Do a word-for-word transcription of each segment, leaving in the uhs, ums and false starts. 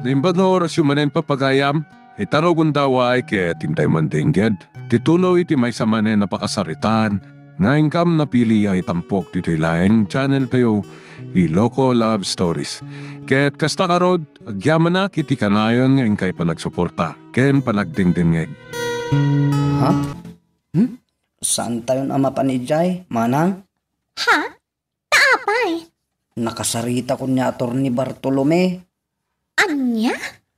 Naimbag nga orasyo manen, papagayam, ita rugonda, ket intay man dengged ti tuloy ti maysa manen a pakasaritaan nga inkam napili a itampok ditoy laeng channel tayo, Iloko Love Stories. Ket kasta ngarud, agyamanak iti kanayon nga inkay panagsuporta ken panagdengdengngeg. Ha? Hmm? Saantayon a mapan idiay, manang? Ha? Ta apay? Nakasaritakon ni Attorney Bartolome. Ania?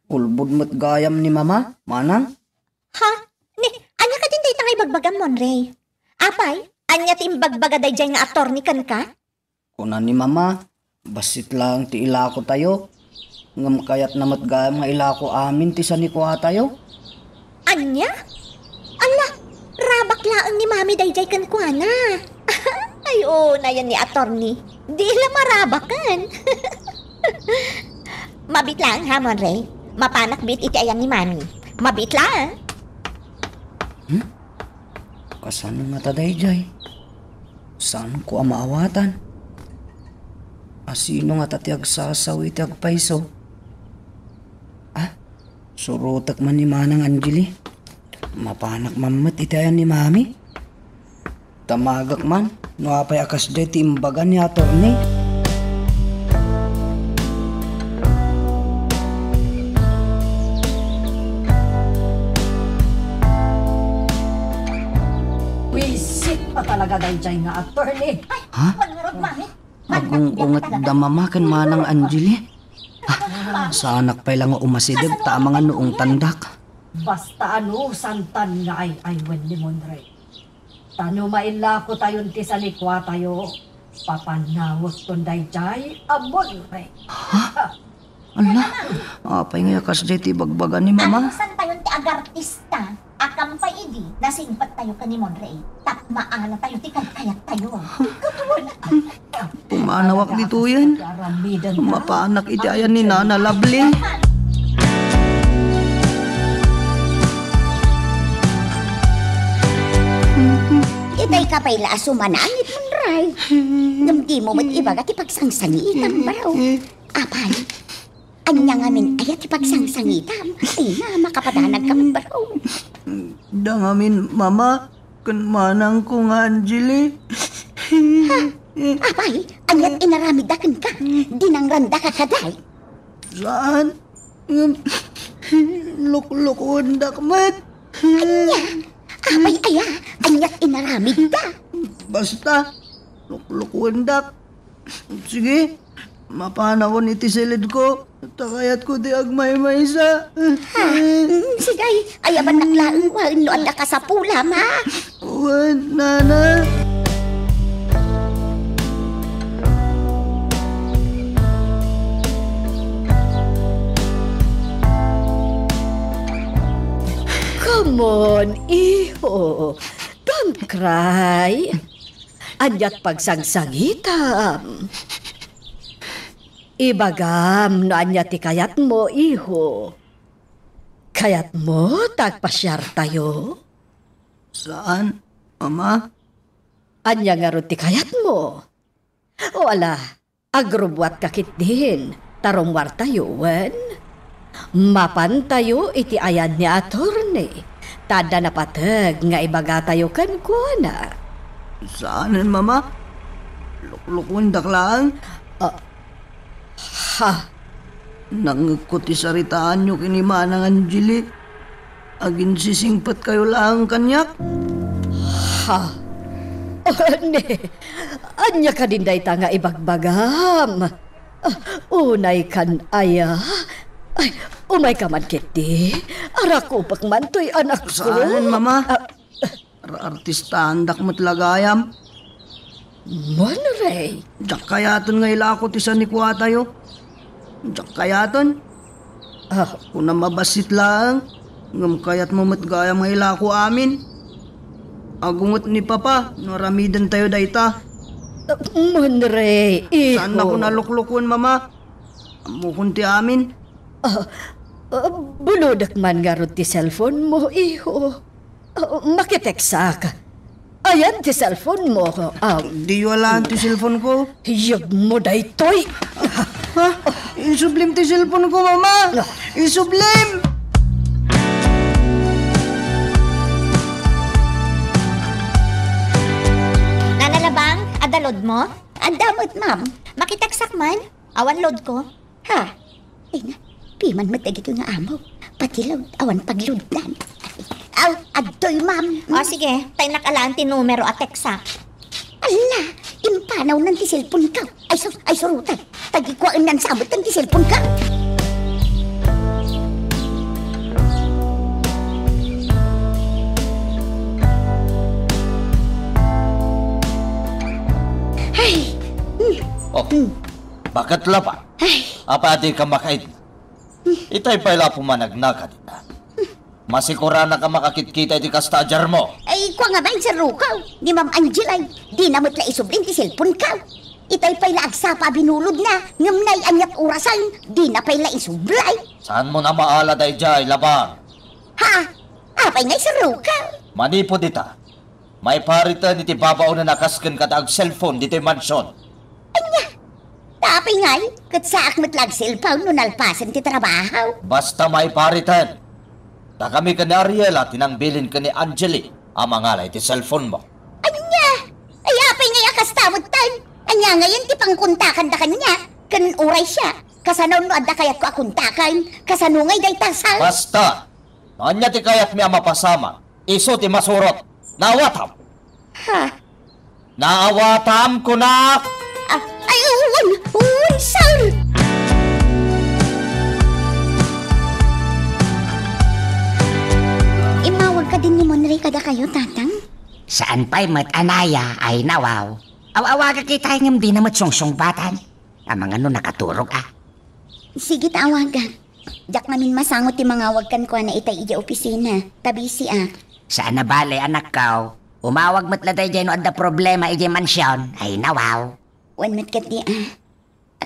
Ulbod met gayam ni Mama, manang. Ha? Ni, ania kadin dayta nga ibagbagam, Monray? Apay, ania ti imbagbaga daydiay nga attorney kenka? Kuna ni Mama, bassit laeng ti ilakotayo. Ngem kayatna met gayam nga ilako amin ti sanikuatayo. Ania? Ala, rabak laeng ni Mami daydiay kenkuana. Ay, unayen ni attorney. Di la marabaken. Mabiit laeng ha, Monray. Mapanak biit iti ayan ni Mami. Mabiit laeng. Hmm? Kasano ngata daydiay? Saanko a maawatan? A, sino ngata ti agsasaw iti agpayso? Ah, surotek man ni Manang Angeli. Mapanak man met iti ayan ni Mami. Damagek man no apay a kasdiay ti imbaga ni attorney. Wisit pa talaga daydiay nga attorney. Ha? Mangarag, Mami. Agung-unget da Mama ken Manang Angeli. Ah, saanak pay la nga umasideg ta amangan no ungtandak. Basta anusantan nga ay-aywen ni Monray. Ta no maillakotayon ti sanikuatayo, papannawekton daydiay a Monray. Ha? Ala, apay ngay a kasdiay ti ibagbaga ni Mama? Anusantayon ti agartista a kampay idi nasingpettayo ken ni Monray, tapno maanatayo ti kaykayattayo. Pumanawak ditoyen. Mapanak iti ayan ni Nana Lovely. Itay ka pay la a sumanangit, Monray. Ngem dimo met ibaga ti pagsangsangitam, baro. Apay, ania ngamin aya ti pagsangsangitam? Ay na, makapadanag ka met, baro. Da ngamin, Mama, ken manangko nga Angeli. Ha? Apay, aniat inaramidda kenka? Dinangrandaka kadi? Saan? Ngem, luklukuendak met. Ania? Apay aya? Aniat inaramidda? Basta, luklukuendak. Sige, mapanakon iti silidko. Ta kayatko ti agmaymaysa. Ha? Mm, sige, ayabannak laeng wen no adda kasapulam, ha? Wen, Nana. Come on, iho. Don't cry. Aniat pagsangsangitam? Ibagam no ania ti kayatmo, iho. Kayatmo ta agpasiartayo? Saan, Mama. Ania ngarud ti kayatmo? O ala, agrubbuatka ketdin, ta rummuartayo, wen? Mapantayo iti ayan ni attorney, ta adda napateg nga ibagatayo kenkuana. Saanen, Mama. Luklukuendak laeng. Ah, ha? Nangngegko ti saritaanyo ken ni Manang Angeli. Aginsisingpetkayo laeng kaniak? Ha? Ania? Ania kadin dayta nga ibagbagam? Ah, unay kan aya? Ay, umayka man ketdi. Arakupek man toy anakko. Saan, Mama? Ah, Ar-, artistaandak met la gayam. Monray. Diak kayaten nga ilako ti sanikuatayo. Diak kayaten. Ah. Kunam a bassit laeng, ngem kayatmo met gayam nga ilako amin. Agunget ni Papa no aramidentayo dayta. Monray, iho. Saannakon a luklukuen, Mama. Ammokon ti amin. Ah, ah, bulodek man ngarud ti cellphone mo, iho. Ah, makitekstak. Ayan ti cellphone mo. Ah. Diyo alaen ti cellphone ko. Hiyag mo daytoy. Ha? Isublim ti cellphone ko, Mama! Isublim! Nana Labang, adda load mo? Adda met, ma'am. Makitext-ak man? Awan load ko. Ha? Ay na, piman met dagitoy nga amo. Pati load, awan pagloadnan. Aw, adtoy, ma'am. O, sige, ta innak alaen ti numero a text-ak. Ala, impanawnan ti cellphone ko. Ay, sur-, ay, surutan. Tagikuaennan sa amutan ti cellphone ko. Ay. Hmm. Oh, hmm. Bakit la ba? Ay. Apay a dika makaidna? Itay pay la a pumanagnaka dita. Masikuranaka makakitkita iti kasta a jarmo. Ay, kua nga main, Sir Rukaw. Ni Ma'am Angel ay, dina met la isubli ti cellphone ko. Itay pay la agsapa a binulodna, ngem nay aniat orasen, dina pay la isubli. Saanmo a maala daydiay, Labang? Ha? Apay ngay, Sir Rukaw? Manipud ita, maipariten iti babaonen a kas kenka ta ag-cellphone ditoy mansion. Ania? Ta apay ngay, ket saak met la ag-cellphone no nalpasen ti trabaho. Basta maipariten. Ta kami ken ni Ariela ti nangbilin ken ni Angeli a mangala iti cellphone mo. Ania? Ay, apay ngay a kasta metten? Ania ngayen ti pangkontakanda kaniak? Ken uray siak, kasano no adda kayatko a kontaken? Kasano ngay dayta, sir? Basta! No ania ti kayatmi a mapasamak, isu ti masurot. Naawatam? Ha? Naawatam, kunak! Ah, ay, wen, wen, sir! Immawag kadin ni Monre kadakayo, Tatang? Saan pay met, Anaya, ay nawaw. Aw-awagak itay ngem dina met sungsungbatan. Amangan no nakaturog, a. Sige ta awagak. Diak ngamin masango ti mangawag kenkuana itay idiay opisina, ta bisiak. Saan a bale, anakko. Umawag met la daydiay no adda problema idiay mansion. Ay, nawaw. Wen met ketdi, a.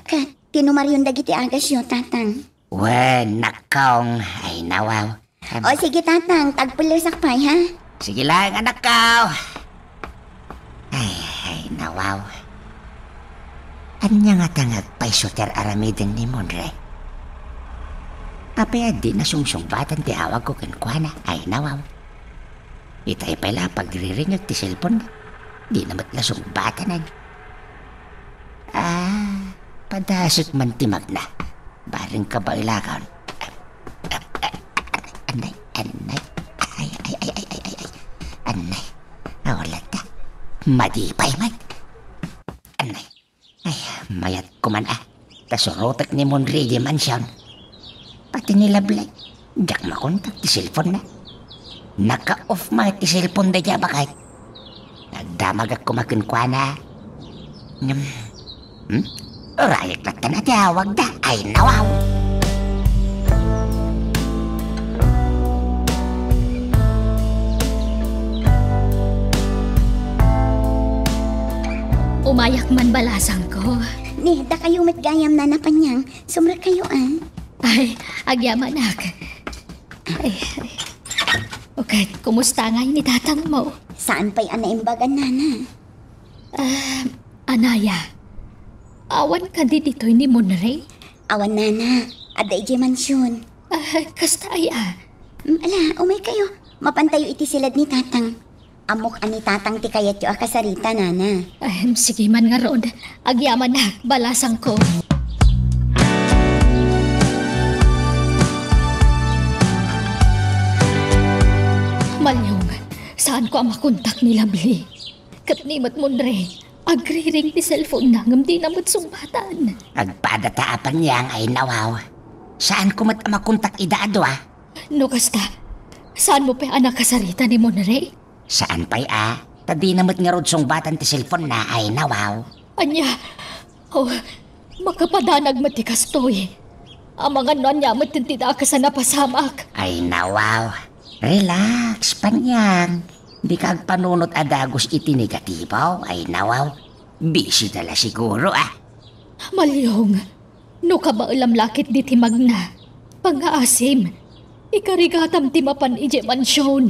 Ket, ti numaryon dagiti agasyo, Tatang. Wen, nakkong. Ay, nawaw. Em. O, sige, Tatang. Tagpelesak pay, ha? Sige laeng, anakko. Ay, ay, nawaw. Ania ngata nga agpayso ti ar-aramiden ni Monre? Apay a dina sungsungbatan ti awagko kenkuana? Ay, nawaw. Itay pay la a pagriringek ti cellphone-na. Dina met la sungbatan, ay. Ah, padasek man ti magna. Bareng kabaelakon. Annay, annay. Ay, ay, ay. Annay. Aw, latta. Madi pay met. Annay. Ay, mayat ko man, a. Ta surotek ni Monre idiay mansion. Pati ni Lovely. Diak makontak ti cellphone-na. Naka-off met ti cellphone daydiay a baket. Nagdamagak koma kenkuana. Ngem, hmm? Urayek latta ti awagda. Ay, nawaw. Umayak man, balasangko. Ni, dakayo met gayam, Nana Panyang. Sumrekkayo, a. Ay, agyamanak. Ay, ay. O ket, kumusta ngay ni tatangmo? Saan pay a naimbagan, Nana. Ah, Anaya, awan kadi ditoy ni Monre? Awan, Nana. Adda idiay mansion. Ah, kasta aya? Mm, ala, umaykayo. Mapantayo iti silad ni Tatang. Ammok a ni Tatang ti kayatyo a kasarita, Nana. Ahem, sige man ngarud. Agyamanak, balasangko. Malyong, saanko a makontak ni Lovely. Ket ni met Monre, agriring ti cellphone-na ngem dina met sungbatan. Agpadata a Panyang, ay nawaw. Saanko met a makontak ida a dua? No kasta, saanmo pay a nakasarita ni Monre? Saan pay a, ta dina met ngarud sungbatan ti cellphone-na, ay nawaw. Ania? Oh, makapadanag met ti kastoy. Amangan no ania met ti dakes a napasamak. Ay nawaw. Relax, Panyang. Dika agpanunot a dagus iti negatibo, ay nawaw. Busy da la siguro, a. Malyong, no kabaelam la ketdi ti magna, pangngaasim, ikarigatam ti mapan idiay mansion.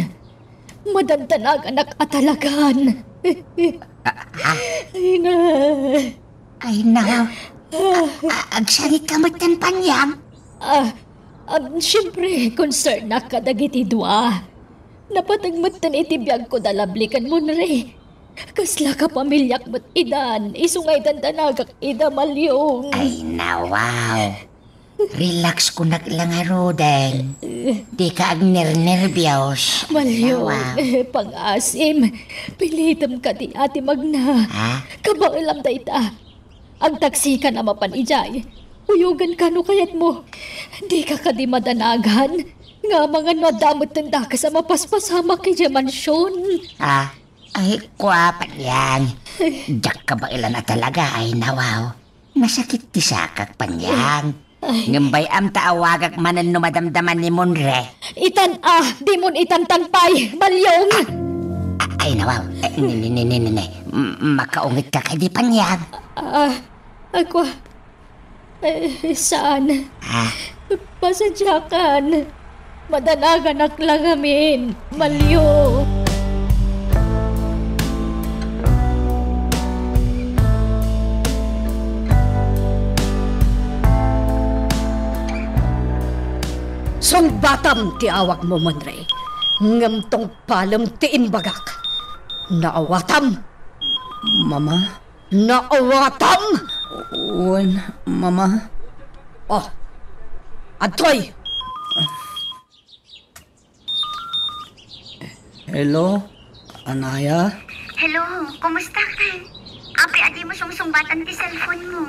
Madandanaganak a talagan. Ah, ah. Ay na. Ay na. A-, agsangitka metten, Panyang? Ah, ah, siempre, concernak kadagiti dua. Napateg metten iti biagko da Lovely ken Monre. Kasla kapamiliak met idan, isu nga idandanagak ida, Malyong. Ay, nawaw. Relax kunak la ngaruden. Dika agnernerbios. Malyong, nawaw. Pang-asim. Pilitem kadi, Ate Magna. Ha? Kabaelam dayta. Agtaksikan a mapan idiay. Uyoganka no kayatmo. Dika kadi madanagan nga amangan no adda metten dakes a mapaspasamak idiay mansion. Ah, ay, kua, Panyang. Diak kabaelan a talaga, ay, nawaw. Masakit ti sakak, Panyang. Ay. Ngem bay-am ta awagak manen no madamdama ni Monre. Itan a, dimon itantan pay, Malyong! A-, ay, nawaw. Eh, ni, ni, ni, ni, ni, ni. M-, makaungetka kadi, Panyang? Ah, ako, eh, saan? Ah. Pasadiakan. Madanaganak la ngamin, Malyong. Sungbatam ti awagmo, Monre. Ngem tungpalem ti imbagak. Naawatam. Mama? Naawatam? Wen, Mama. Oh, adtoy! Hello, Anaya? Hello, kumusta ka? Apay a dimo sungsungbatan ti cellphone mo?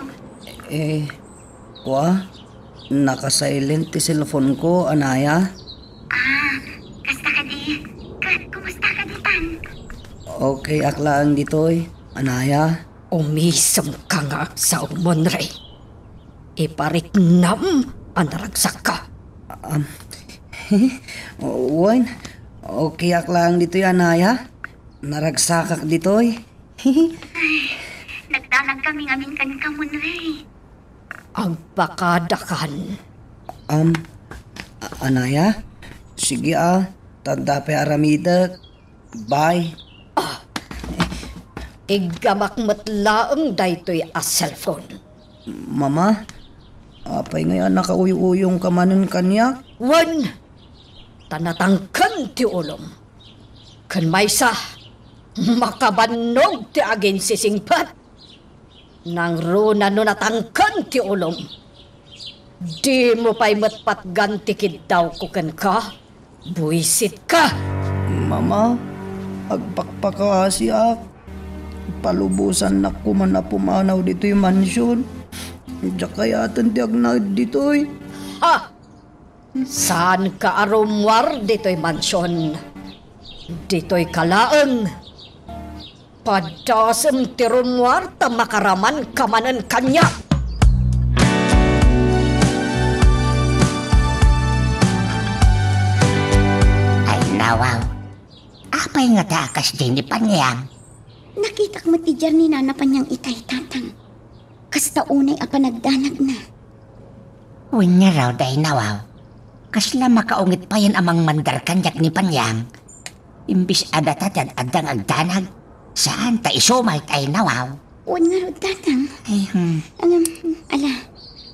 Eh, kua, naka-silent ti cellphone ko, Anaya. Ah, kasta kadi? Ket kumusta ka ditan? Okay ak laeng ditoy, Anaya. Umisemka nga agsao, Monre. Ipariknam a naragsakka. Um, wen, okay ak laeng ditoy, Anaya. Naragsakak ditoy. Ay, nagdanag kami ngamin kenka, Monre. Agpakadakan. Um, a-, Anaya? Sige, a, ta adda pay aramidek. Bye. Ah, iggamak met laeng daytoy a cellphone. Mama, apay ngay a nakauy-uyongka manen kaniak? Wen, ta natangken ti ulom. Ken maysa, makabannog ti aginsisingpet. Nangruna no natangken ti ulom. Dimo pay met patgan ti kiddawko kenka. Buisitka. Mama, agpakpakaasiak. Palubosannak koman a pumanaw ditoy mansion. Diak kayaten ti agnaed ditoy. Ha! Saanka a rummuar ditoy mansion. Ditoyka laeng. Padasem ti rummuar ta makaramanka manen kaniak. Ay, nawaw. Apay ngata a kasdiay ni Panyang? Nakitak met idiay ni Nana Panyang itay, Tatang. Kasta unay a panagdanagna. Wen ngarud, ay, nawaw. Kasla makaunget payen a mangmandar kaniak ni Panyang. Imbis a data ti ad-adda nga agdanag, saan ta isu met, ay, nawaw. Wen ngarud, Tatang. Ay, hmm. Ngem, ala,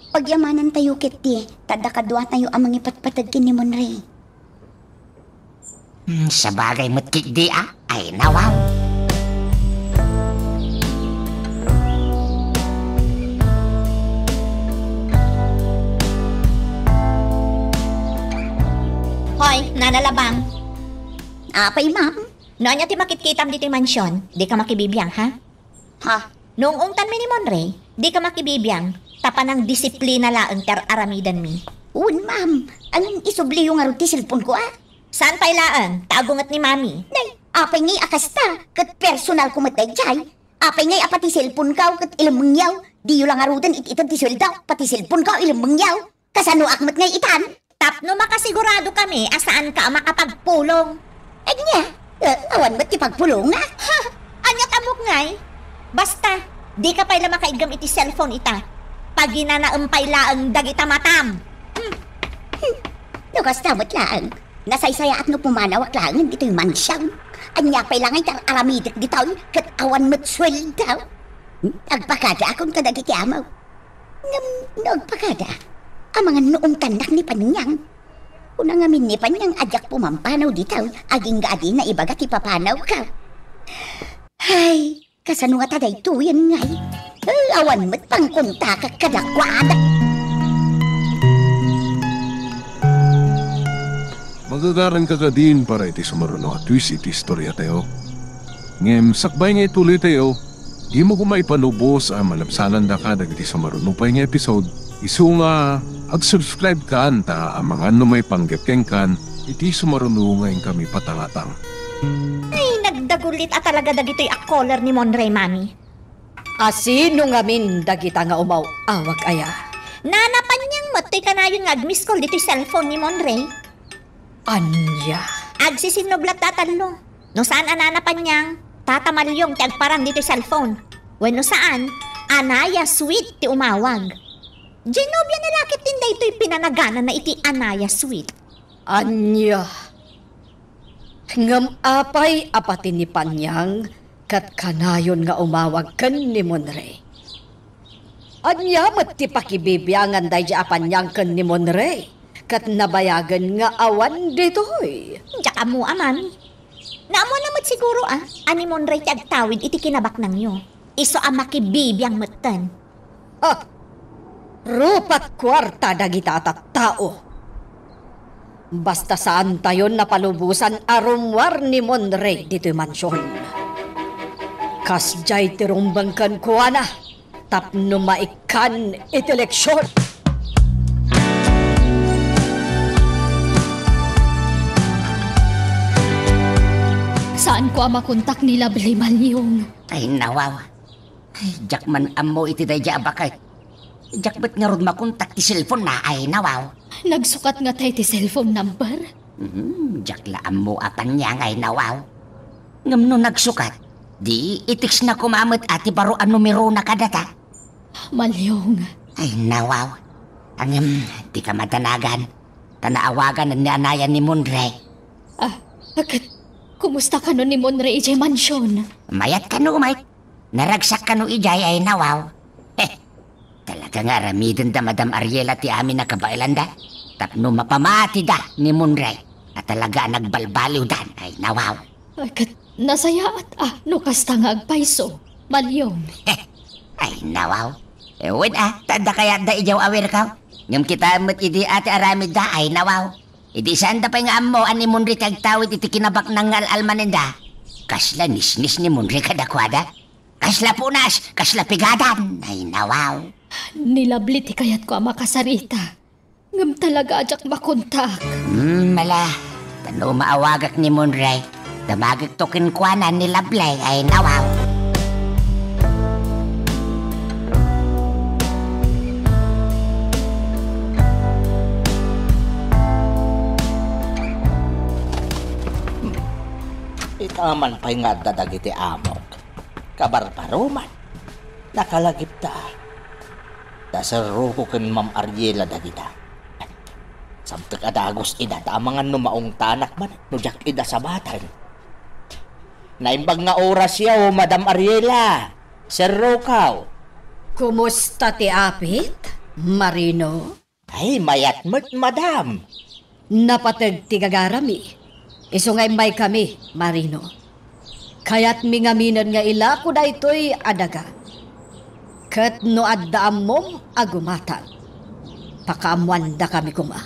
pagyamanantayo ketdi, ta adda kaduatayo a mangipatpateg ken ni Monre. Hmm, sabagay met ketdi, a, ay, nawaw. Hoy, Nana Labang. Apay, ma'am? No ania ti makitkitam ditoy mansion, dika makibibiang, ha? Ha? No ungtanmi ni Monre, dika makibibiang, ta panangdisiplina laeng ti ar-aramidenmi. Wen, ma'am. Ngem isubliyo ngarud ti cellphone ko, a? Saan pay laeng, ta agunget ni Mami. Nay, apay ngay a kasta, ket personal ko met daydiay. Apay ngay a pati cellphone ko ket ilemmengyo, diyo la ngaruden it-ited ti sueldo, pati cellphone ko ilemmengyo. Kasanoak met ngay itan? Tapno makasigurado kami a saanka a makapagpulong. Ania? Eh, awan met ti pagpulongak. Ha? Ania ta ammok ngay? Basta, dika pay la makaiggem iti cellphone ita. Paginanaem pay laeng dagita matam. Hmm. Hmm. No kasta met laeng, nasaysayaat no pumanawak laengen ditoy mansion. Ania pay la ngay ti ar-aramidek ditoy, ket awan met sueldo. Hmm? Agpakadaakon kadagiti amok. Ngem no agpakada, amangan no umtannak ni Panyang. Kuna ngamin ni Panyang a diak pumampanaw ditoy, agingga a dina ibaga ti papanawko. Hay, kasano ngata daytoyen ngay? Eh, awan met pangkontakak kadakuada. Magagaranka kadin para iti sumaruno a twist iti istoriatayo. Ngem sakbay nga ituloytayo, dimo koma ipalubos a malabsanandaka dagiti sumaruno pay nga episode. Isu nga, ag-subscribe kan ta amangan no maipanggep kenkan iti sumaruno nga inkami patangatang. Ay, nagdagulit a talaga dagitoy a caller ni Monray, Mami. A sino ngamin dagita nga umaw-awag aya? Nana Panyang met toy kanayon nga ag-miss call ditoy cellphone ni Monray. Ania? Agsisinnublat ta tallo. No saan a Nana Panyang, Tata Malyong ti agparang ditoy cellphone. Wenno saan, Anaya Sweet ti umawag. Genovia na la ket daytoy pinanaganana iti Anaya Sweet. Ania? Ngem apay a pati ni Panyang ket kanayon nga umawag ken ni Monray? Ania met ti pakibibiangan daydi a Panyang ken ni Monray ket nabayagen nga awan ditoy? Diak ammo a, Mami. Naammoanna met siguro a, a ni Monray ti agtawid iti kinabaknangyo. Isu a makibibiang metten. Ah! Rupat kuarta dagita a tattao. Basta saantayon a palubosan a rummuar ni Monray ditoy mansion. Kasdiay ti rumbeng kenkuana tapno maikkan iti eleksyon. Saanko a makontak ni Lovely, Malyong. Ay, nawaw. Ay, diak man ammo iti daydi a baket. Diak met ngarud makontak ti cellphone na, ay, nawaw. Nagsukat ngata ti cellphone number? Hmm, diak la ammo a Panyang, ay, nawaw. Ngem no nagsukat, di i-text na koma met a ti baro a numerona kadata. Malyong. Ay, nawaw. Ngem, dika madanagan. Ta naawagan ni Anaya ni Monray. Ah, ket kumusta kano ni Monray idiay mansion? Mayat kano, Mike. Naragsak kano idiay, ay, nawaw. Heh, talaga nga aramiden da Madam Ariela ti amin a kabaelanda tapno mapamatida ni Monray a talaga a nagbalbaliwdan, ay, nawaw. Ay, ket nasayaat a no kasta nga agpayso, Malyong. Heh, ay, nawaw. Eh, wen a, ta adda kayatda idiay awirko. Ngem kitaem met idi a ti aramidda, ay, nawaw. Idi saanda pay nga ammo a ni Monray ti agtawid iti kinabaknang nga al-almanenda. Kasla nisnis ni Monray kadakuada. Kasla punas, kasla pigadan. Ay, nawaw. Ni Lovely ti kayatko a makasarita. Ngem talaga a diak makontak. Hmm, mala. Ta no maawagak ni Monray, damagekto kenkuana ni Lovely, ay, nawaw. Ita man pay nga adda dagiti amok. Kabarbaroman. Nakalagipda. Ta serroko ken Ma'am Ariela dagita. Sabtek a dagus ida ta amangan no maungtanak man no diak ida sabaten. Naimbag nga oras yaw, Madam Ariela. Serrokaw. Kumusta ti apit, Marino? Ay, mayat met, madam. Napateg ti gagarami. Isu nga immaykami, Marino. Kayatmi ngaminen nga ilako daytoy a daga. Ket no adda ammom a gumatang, pakaammoandakami koma.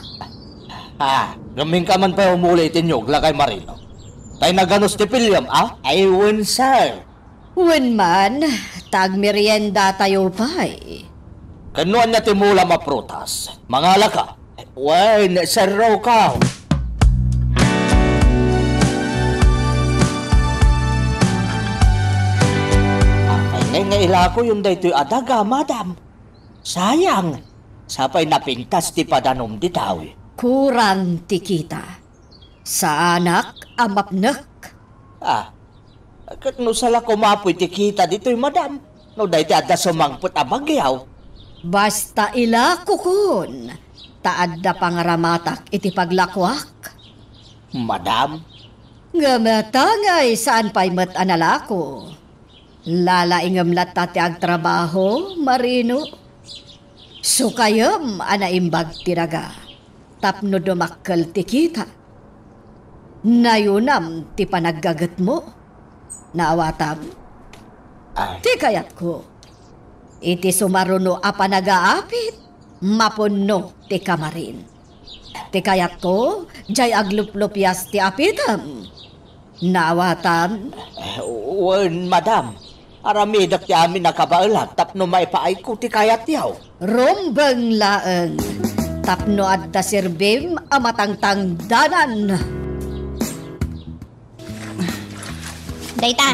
Ah, ngem inka man pay umuli iti niog, lakay Marino. Tay naganus ti piliem, a? Ay, wen, sir. Wen man, ta agmeriendatayo pay. Ken no ania ti mulam a prutas, mangalaka? Wen, serrokaw. Apay ngay nga ilakoyon daytoy a daga, madam? Sayang, sapay napintas ti padanom ditoy. Kurang ti kita. Saanak a mapnek. Ah, ket no sala koma apoy ti kita ditoy, madam, no daytoy adda sumangpet a bagyaw. Basta ilakokon, ta adda pangaramatak iti paglakoak. Madam? Ngem ta ngay saan pay met a nalako. Lalaingem latta ti agtrabaho, Marino. Sukayem a naimbag ti daga tapno dumakkel ti kita. Nayunam ti panaggagetmo. Naawatam? Ay. Ti kayatko, iti sumaruno a panagaapit, mapunno ti kamarin. Ti kayatko, jay agluplupias ti apitem. Naawatam? Eh, wen, madam. Aramidek ti amin a kabaelan tapno maipaayko ti kayatyo. Rumbeng laeng tapno adda serbim a matangtangdanan. Dayta,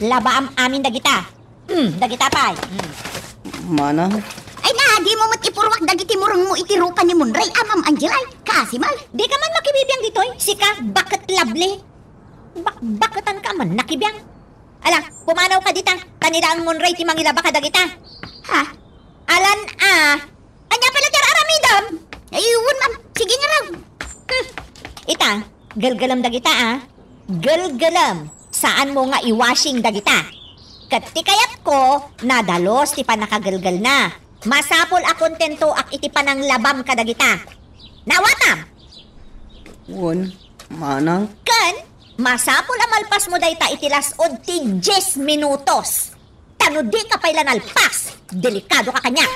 labaam amin dagita. Hmm, dagita pay. Hmm. Manang? Ay na, dimo met ipurruak dagiti murengmo iti rupa ni Monray a Ma'am Angel ay, kaasimal. Dika man makibibiang ditoy, sika, baket lovely. Bak-, baketanka man, nakibiang. Ala, pumanawka dita, ta ni Daang Monray ti mangilaba kadagita. Ha? Alan a, ania pay la ti ar-aramidem? Ay, wen, ma'am. Sige ngarud. Hmm. Ita, gelgelem dagita, a. Gelgelem. Saanmo nga i-washing dagita. Ket ti kayatko, nadalus ti pannakagelgelna. Masapul a kontentoak iti pananglabam kadagita. Naawatam? Wen, manang. Ken, masapul a malpasmo dayta iti las-ud ti dies minutos. Ta no dika pay la nalpas, delikadoka kaniak.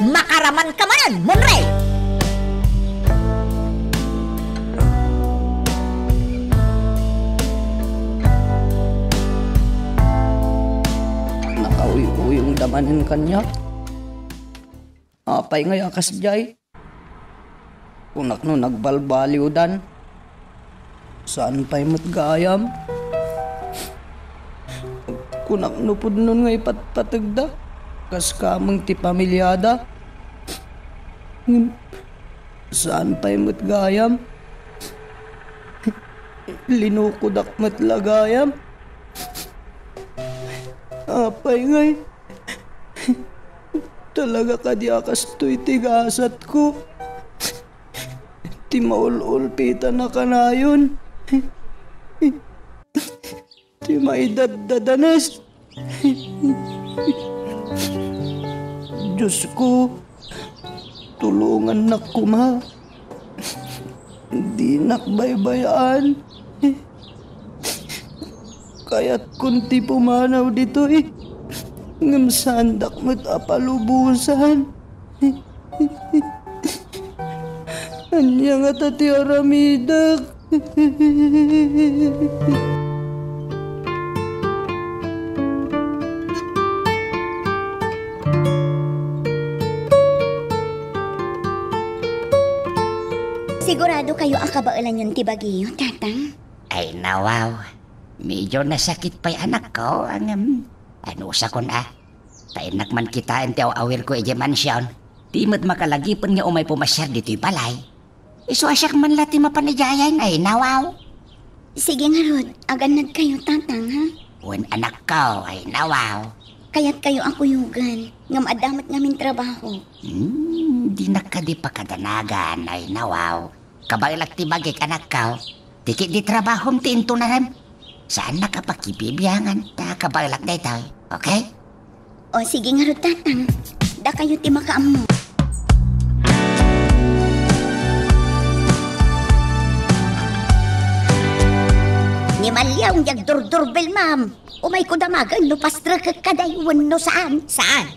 Makaramanka manen, Monray! Nakauyuyongda manen kaniak. Apay ngay a kasdiay? Kunak no nagbalbaliwdan. Saan pay met gayam? Kunak no pudnon nga ipatpategda kas kameng ti pamiliada. Ngem saan pay met gayam? Linukodak met la gayam. Apay ngay? Talaga kadi a kastoy ti gasatko? Ti maul-ulpitan a kanayon. Ti maidaddadanes. Diosko, tulongannak koma. Dinak baybay-an. Kayatkon ti pumanaw ditoy, ngem saandak met a palubosan. Ania ngata ti aramidek? Sigurado kayo a kabaelanyon ti bagiyo, Tatang? Ay, nawaw. Medyo nasakit pay anakko, ngem anusakon a. Ta innak man kitaen ti aw-awirko idiay mansion. Di met makalagipen nga umay pumasiar ditoy balay. Isu a siak man la ti mapan idiay, ay, nawaw. Sige ngarud, agannadkayo, Tatang, ha? Wen, anakko, ay, nawaw. Kayatkayo a kuyogan, ngem adda met ngamin trabaho. Hmm, dinak kadi pakadanagan, ay, nawaw. Kabaelak ti bagik, anakko. Ti ketdi trabahom ti intunarem. Saannak a pakibibiangan, ta kabaelak daytoy. Okay? O, sige ngarud, Tatang. Dakayo ti makaammo. Ni Maliaw, diak durdurbel, ma'am. Umayko damagen no pastrekek kadi wenno saan. Saan?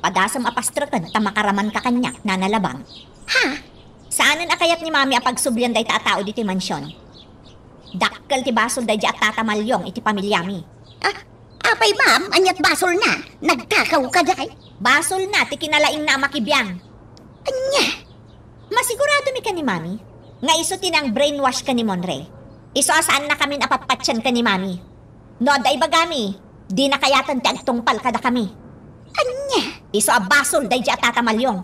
Padasem a pastreken ta makaramanka kaniak, Nana Labang. Ha? Saanen a kayat ni Mami a pagsublian dayta a tao ditoy mansion. Dakkel ti basol daydi a Tata Malyong iti pamiliami. Ah, apay, ma'am, aniat basolna? Nagkakaw kadi? Basolna ti kinalaingna a makibiang. Ania? Masiguradomi ken ni Mami nga isu ti nang-brainwash ken ni Monre. Isu a saannakamin a patpatien ken ni Mami. No adda ibagami, dina kayaten ti agtungpal kadakami. Ania? Isu a basol daydi a Tata Malyong.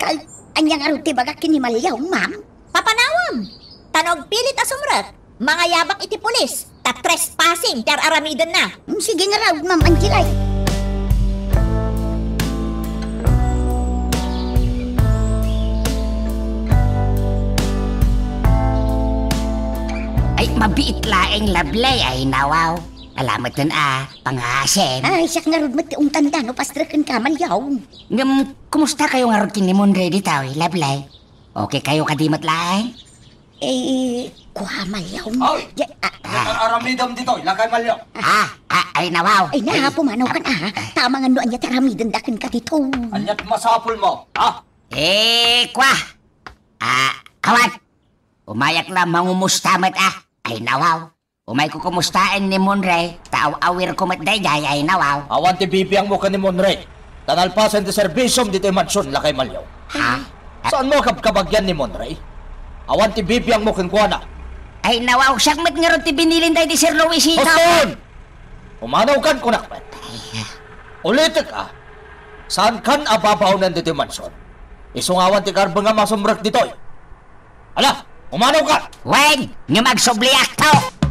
Kal-, ania ngarud ti ibagak ken ni Maliaw, ma'am? Papanawem! Ta no agpilit a sumrek, mangayabak iti pulis, ta trespassing ti ar-aramidenna. Mm, sige ngarud, Ma'am Angelay. Ay, mabiit laeng, Lovely, ay nawaw. Ala metten a pangasen. Ay, siak ngarud met ti ungtanda no pastreken ka, Malyaw. Ngem, kumusta kayo ngarud ken ni Monray ditoy, Lovely? Okay kayo kadi met laeng? Eh, kua, Malyaw. Ay! Ya, ah, Ar-, aramidem ditoy, lakay Malyaw. Ah, ah, ay, nawaw. Ay, na, pumanaw kan, ah. Tama nga no ania ti aramidenda kenka ditoy. Ania ti masapulmo, ha? Eh, kua. Ah, awan. Umayak la mangumusta met, ah. Ay, nawaw. Umayko kumustaen ni Monray, ta aw-awirko met daydiay, ay, nawaw. Awan ti bibiangmo ken ni Monray. Ta nalpasen ti serbisiom ditoy mansion, lakay Malyaw. Ha? Saanmo a kabkabagian ni Monray? Awan ti bibiangmo kenkuana. Ay, nawaw, siak met ngarud ti binilin daydi Sir Luisito. Huston! Umanaw kan kunak met. Ulitek a, saan kan a babaonen ditoy mansion. Isu nga awan ti karbeng a masumrek ditoy. Ala, umanaw ka! Wen, ngem agsubliakto!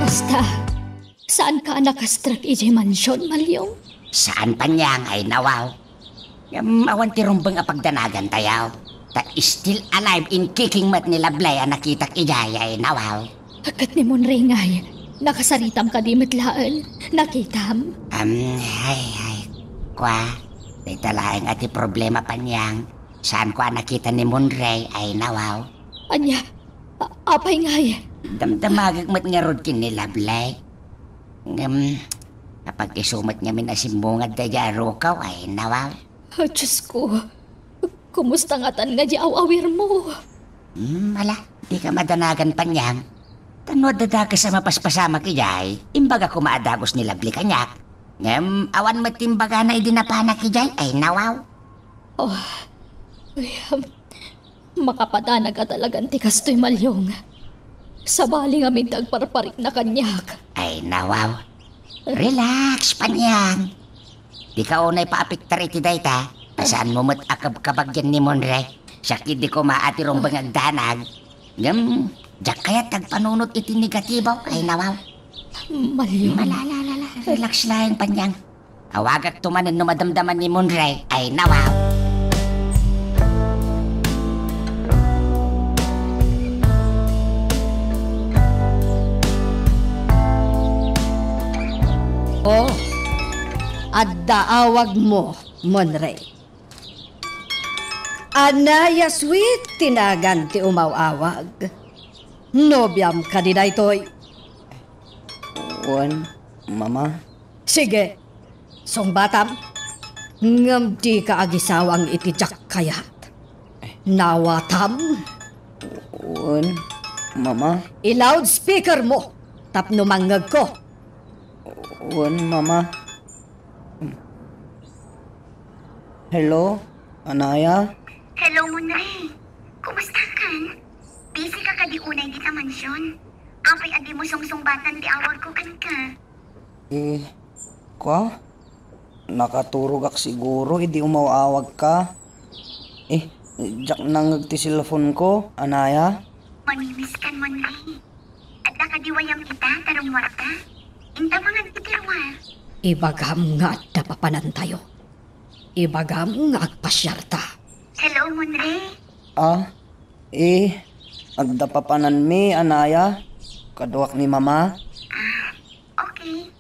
Kasta, saanka a nakastrek idiay mansion, Malyong? Saan, Panyang, ay nawaw. Ngem awan ti rumbeng a pagdanagantayo. Ta still alive and kicking met ni Lovely a nakitak idiay, ay nawaw. Ket ni Monray ngay, nakasaritam kadi met laeng? Nakitam? Am, ay, ay, kua, dayta laeng a ti problema, Panyang. Saanko a nakita ni Monray, ay nawaw. Ania? A-, apay ngay? Damdamagek met ngarud ken ni Lovely. Ngem, apag-isu met ngamin a simmungad daydiay a rukaw, ay nawaw. Ah, Diyos ko. Kumusta ngatan nga di aw-awirmo? Hmm, ala, dika madanagan, Panyang. Ta no adda dakes a mapaspasamak idiay, imbaga koma a dagus ni Lovely kaniak. Ngem, awan met ti imbagana idi napanak idiay, ay nawaw. Oh, ay, um, makapadanag a talagan ti kastoy, Malyong. Sabali ngamin ti agparparikna kaniak. Ay, nawaw. Relax, Panyang. Dika unay paapektar iti dayta, ta saanmo met a kabkabagian ni Monray. Siak idi koma a ti rumbeng agdanag. Ngem, diak kayat agpanunot iti negatibo, ay nawaw. Malyong. Malala, relax laeng, Panyang. Awagakto manen no madamdama ni Monray, ay nawaw. Oh, adda awagmo, Monray. Anaya Sweet ti nagan ti umaw-awag. Nobiam kadi daytoy? Wen, Mama. Sige, sungbatam. Ngem dika agisawang iti diak kayat. Nawatam. Wen, Mama. I-loudspeaker mo tapno mangngegko. Wen, Mama. Hello, Anaya? Hello, Monray. Kumusta kan? Busy ka kadi unay dita mansion? Apay a dimo sungsungbatan ti awagko kenka? Eh, kua? Nakaturogak siguro idi umaw-awagka. Eh, diak nangngeg ti cellphone-ko, Anaya. Mamimiskan, Monray. Adda kadi wayam ita, ta rummuarta? Inta mangan iti ruar. Ibagam nga adda papanantayo. Ibagam nga agpasiarta. Hello, Monray. Ah, eh, adda papananmi, Anaya. Kaduak ni Mama. Ah, okay.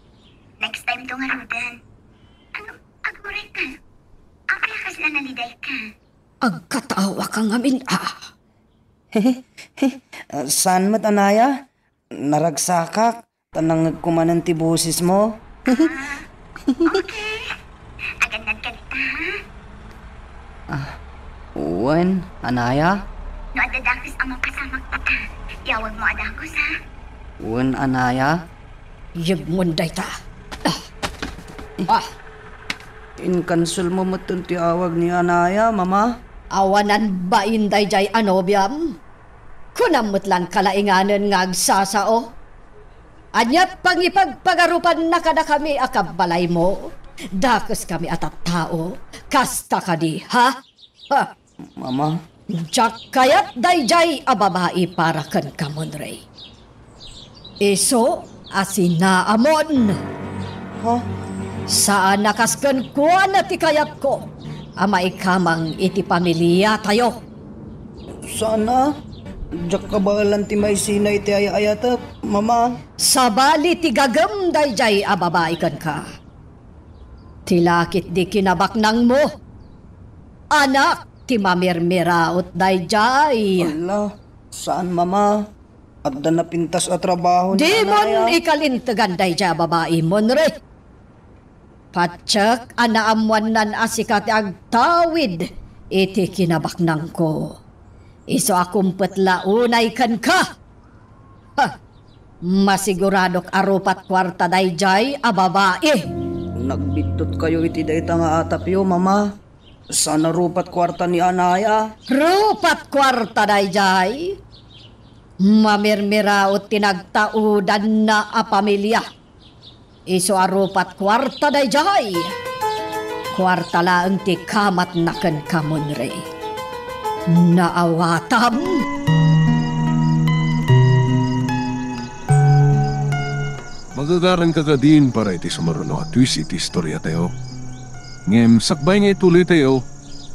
Next time to ngaruden. Ano, aguray ka? Apay a kasla naliday ka? Agkatawa ka ngamin, ah. Ah, saan met, Anaya? Naragsakak, ta nangngegko manen ti bosesmo. Ah, okay. Agannad ka dita, ha? Ah, wen, Anaya? No adda dakes a mapasamak dita, iawagmo a dakes, ha? Wen, Anaya? Yegmon dayta. Ah. Ah. Inkanselmo metten ti awag ni Anaya, Mama? Awanan bain daydiay a nobiam? Kunam met lan kalainganen nga agsasao? Ania pangipagpagarupanna kadakami a kabbalaymo? Dakeskami a tattao, kasta kadi, ha? Ha? Mama. Diak kayat daydiay a babai para kenka, Monray. Isu a sinaamon. Ha? Saan a kas kenkuana ti kayatko a maikamang iti pamiliatayo. Saan a? Diak kabaelan ti maisina iti ay-ayatek, Mama. Sabali ti gagem daydiay a babai kenka. Ti lakit di kinabaknangmo. Anak ti mamirmiraot daydiay. Ala, saan, Mama? Adda napintas a trabaho ni Dimon anaya ikalintegan daydiay a babai, Monre. Patiek a naammoannan a sika ti agtawid iti kinabaknangko. Isu a kumpet la unay kenka. Ha! Masiguradok a rupat kuarta daydiay a babai. Nagbidtotkayo iti dayta nga atapyo, Mama. Saan a rupat kuarta ni anaya? Rupat kuarta daydiay. Mamirmiraot ti nagtaudanna a pamilia. Isu a rupat kuarta daydiay. Kuarta laeng ti kamatna kenka, Monre. Naawatam. Magagaranka kadin para iti sumaruno a twist iti istoriatayo. Ngem sakbay nga ituloytayo,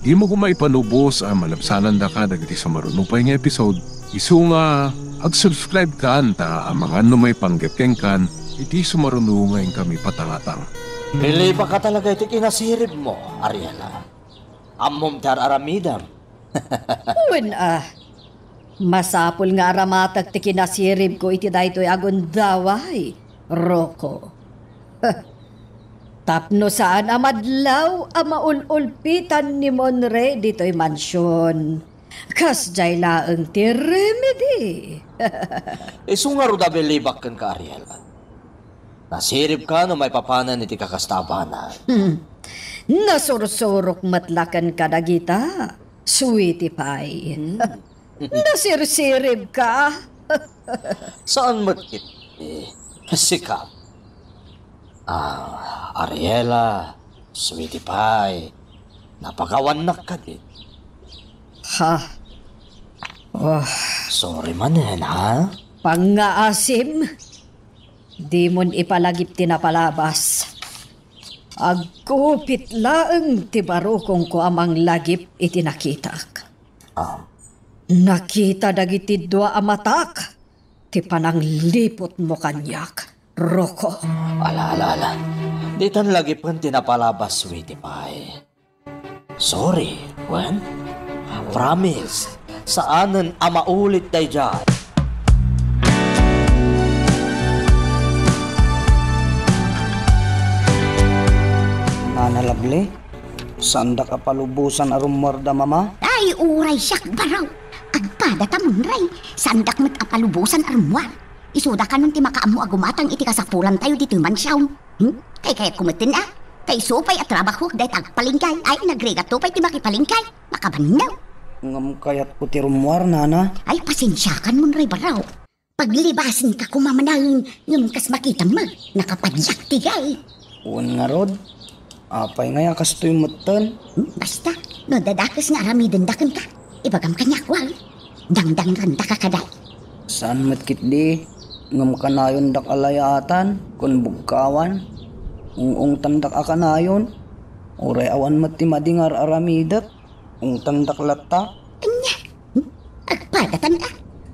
dimo koma ipalubos a malabsanandaka dagiti sumaruno pay nga episode. Isu nga ag-subscribe kan ta amangan no maipanggep kenkan iti sumaruno nga inkami patangatang. Bilibakka talaga iti kinasiribmo, Ariela. Ammom ti ar-aramidem. Wen a, masapul nga aramatek ti kinasiribko iti daytoy a gundaway, Rocco. Tapno saan a madlaw a maul-ulpitan ni Monre ditoy mansion. Kasdiay laeng ti remedy. Isu ngarud a bilibak kenka, Ariela. Nasiribka no maipapanan iti kakasta a banag. Hmm. Nasursurok met la kenka dagita, sweetie pie. Hmm. Nasirsiribka. Saan met ket, eh, sika. Ah, Ariela, sweetie pie, napakawannak kadi. Ha? Oh. Sorry manen, ha? Pangngaasim. Dimon ipalagip ti napalabas. Agkupit laeng ti barukongko a manglagip iti nakitak. Ah. Nakita dagiti dua a matak ti panangliputmo kaniak, Rocco. Ala, ala, ala. Ditan lagipen ti napalabas, sweetie pie. Sorry, wen? Promise, saanen a maulit daydiay. Nana Lovely, saandak a palubosan a rummuarda, Mama? Ay, uray siak, baro. Agpada ta, Monre. Saandak met a palubosan a rummuar. Isuda kanon ti makaammo a gumatang iti kasapulantayo ditoy mansion. Hmm? Kaykayatko metten a. Ta isu pay a trabahoek dayta agpalengke. Ay, nagrigatto pay ti makipalengke. Makabanno. Ngem kayatko ti rummuar, Nana. Ay, pasensiakan, Monre, baro. Paglibasenka koma manen, ngem kas makitam met, nakapadiak ti gay. Wen ngarud, apay ngay a kastoy metten? Hmm, basta, no dadakes nga aramidenda kenka, ibagam kaniak, wa? Dangdangrandaka kadi. Saan met ketdi, ngem kanayondak a layaatan ken bugkawan. Ung-ungtandak a kanayon, uray awan met ti madi nga ar-aramidek. Ungtandak latta. Ania? Hmm? Agpadatan a.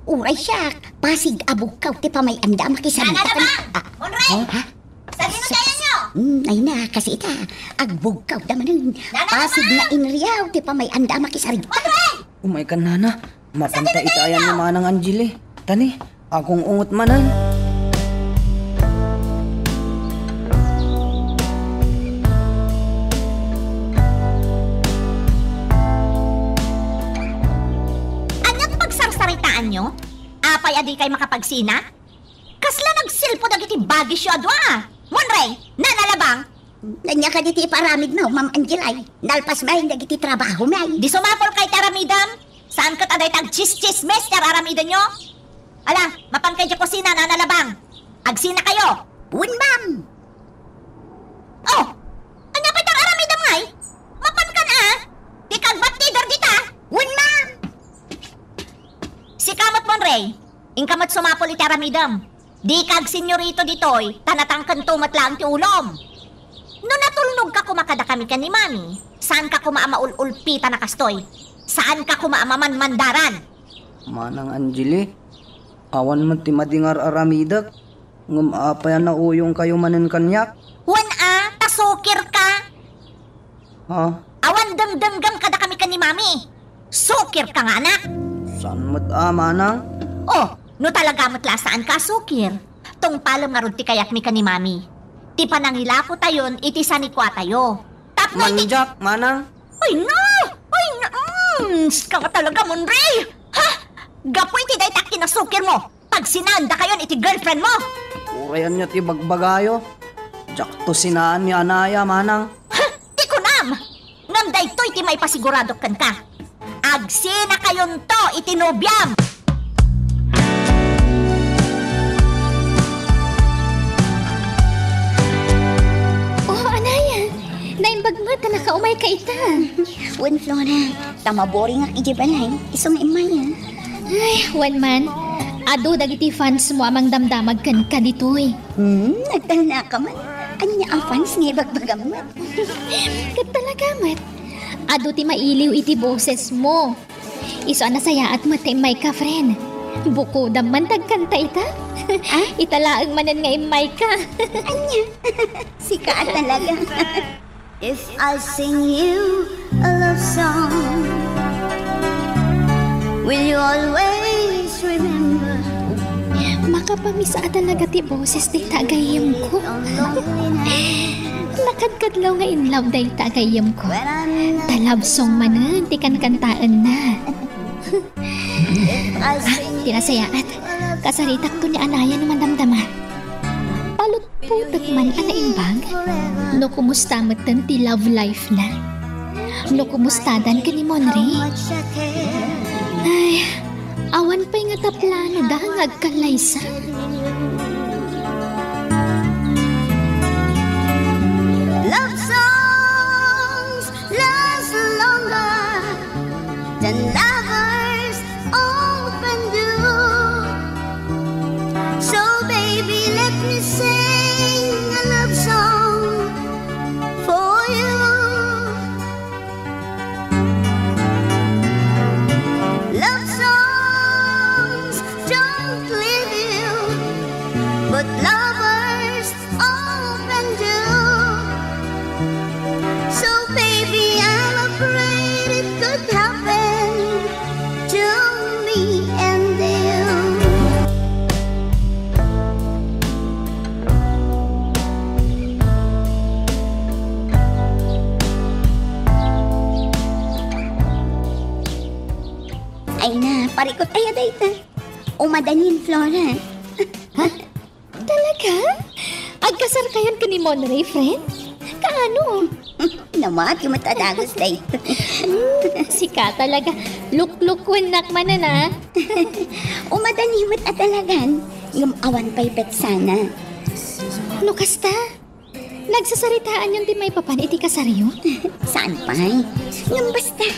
Uray siak, pasig a bugkaw ti pamay-anda a makisarita. Nana Labang! Ah. Monre! Ha? Sadino dayanyo? Hmm, ay na, kasi ita, agbugkaw da manen. Nana Labang! Pasig nga inriaw ti pamay-anda a makisarita. Monre! Umay ka, Nana. Mapanta itayan ni Manang Angeli. Tani, agung-unget manen. Ania ti pagsarsaritaanyo? Apay a dikay makapagsina? Kasla nagsilpo dagiti bagisyo a dua a. Monre, Nana Labang, Ania kadi ti iparamidmo, Ma'am Angel, ay? Nalpas manen dagiti trabahomi, ay. Di sumapulka iti aramidem. Saan ket a dayta agtsis-tsismis ti ar-aramidenyo? Ala, mapanka idiay kusina, Nana Labang. Agsinakayo. Wen, ma'am. Oh, ania pay ti ar-aramidem ngay? Mapankan a? Dika agbattider dita? Wen, ma'am. Sika met, Monre. Inka met sumapul iti aramidem. Dika agsenyorito ditoy, ta natangkento met laeng ti ulom. No natulnogka koma kadakami ken ni Mami, saanka koma a maul-ulpitan a kastoy. Saanka koma a mamanmandaran. Manang Angeli, awan met ti madi nga ar-aramidek, ngem apay a nauyongkayo manen kaniak? Wen a, ta sukir ka. Ha? Awan dengdenggem kadakami ken ni Mami. Sukir ka nga anak. Saan met a, Manang? Oh, no talaga met la a saan ka a sukir, tungpalem ngarud ti kayatmi ken ni Mami. Ti panangilapotayon iti sanikuatayo. Tapno iti Mandiak, Manang. Ay, na! Ay, na! Mm, sika nga talaga, Monray! Ha? Gapu iti dayta a kinasukir mo, pagsinaan dakayon iti girlfriend mo! Uray ania ti bagbagayo? Diakto sinaan ni Anaya, Manang. Ha? Ti kunam! Ngem daytoy ti maipasigurado kenka. Agsinakayonto iti nobiam! Oh, Anaya! Naimbag met a nakaumayka ita. Wen, Flora, ta maboringak idiay balay, isu nga immay a. Ay, wen man, adu dagiti fans mo a mangdamdamag kenka ditoy. Hmm, nagtalnaka man. Ania a fans nga ibagbagam met? Ket talaga met, adu ti mailiw iti boses mo. Isu a nasayaat met ta immayka, friend. Bukodam man ta agkanta ita. Ah? Ita laeng manen nga immayka. Ania? Sika a talaga. If I sing you a love song, will you always remember? Makapamiss a talaga ti boses dayta a gayyemko. Nakadkadlaw nga in love dayta a gayyemko. Ta love song manen ti kankantaenna. Ah, ti nasayaat. Kasaritakto ni Anaya no madamdama. Palutputek man a naimbag. No kumusta metten ti love life na? No kumustadan ken ni Monray? Ay, awan pay ngata planoda nga agkallaysa. Love songs last longer than lovers often do. So, baby, let me sing a love song for you. Love songs don't leave you, but lovers often do. So, baby, I'm afraid it could happen to me and you. Ay na, parikut aya dayta. Umadanin, Flora. Ha? Talaga? Agkasarkayon ken ni Monray, friend? Kaano? Namati met a dagus dayta. Hmm, sika talaga. Luklukuennak manen, a. Umadani met a talagan. Ngem awan pay petsana. No kasta? Nagsasaritaanyon ti maipapan iti kasaryo? Saan pay? Ngem basta,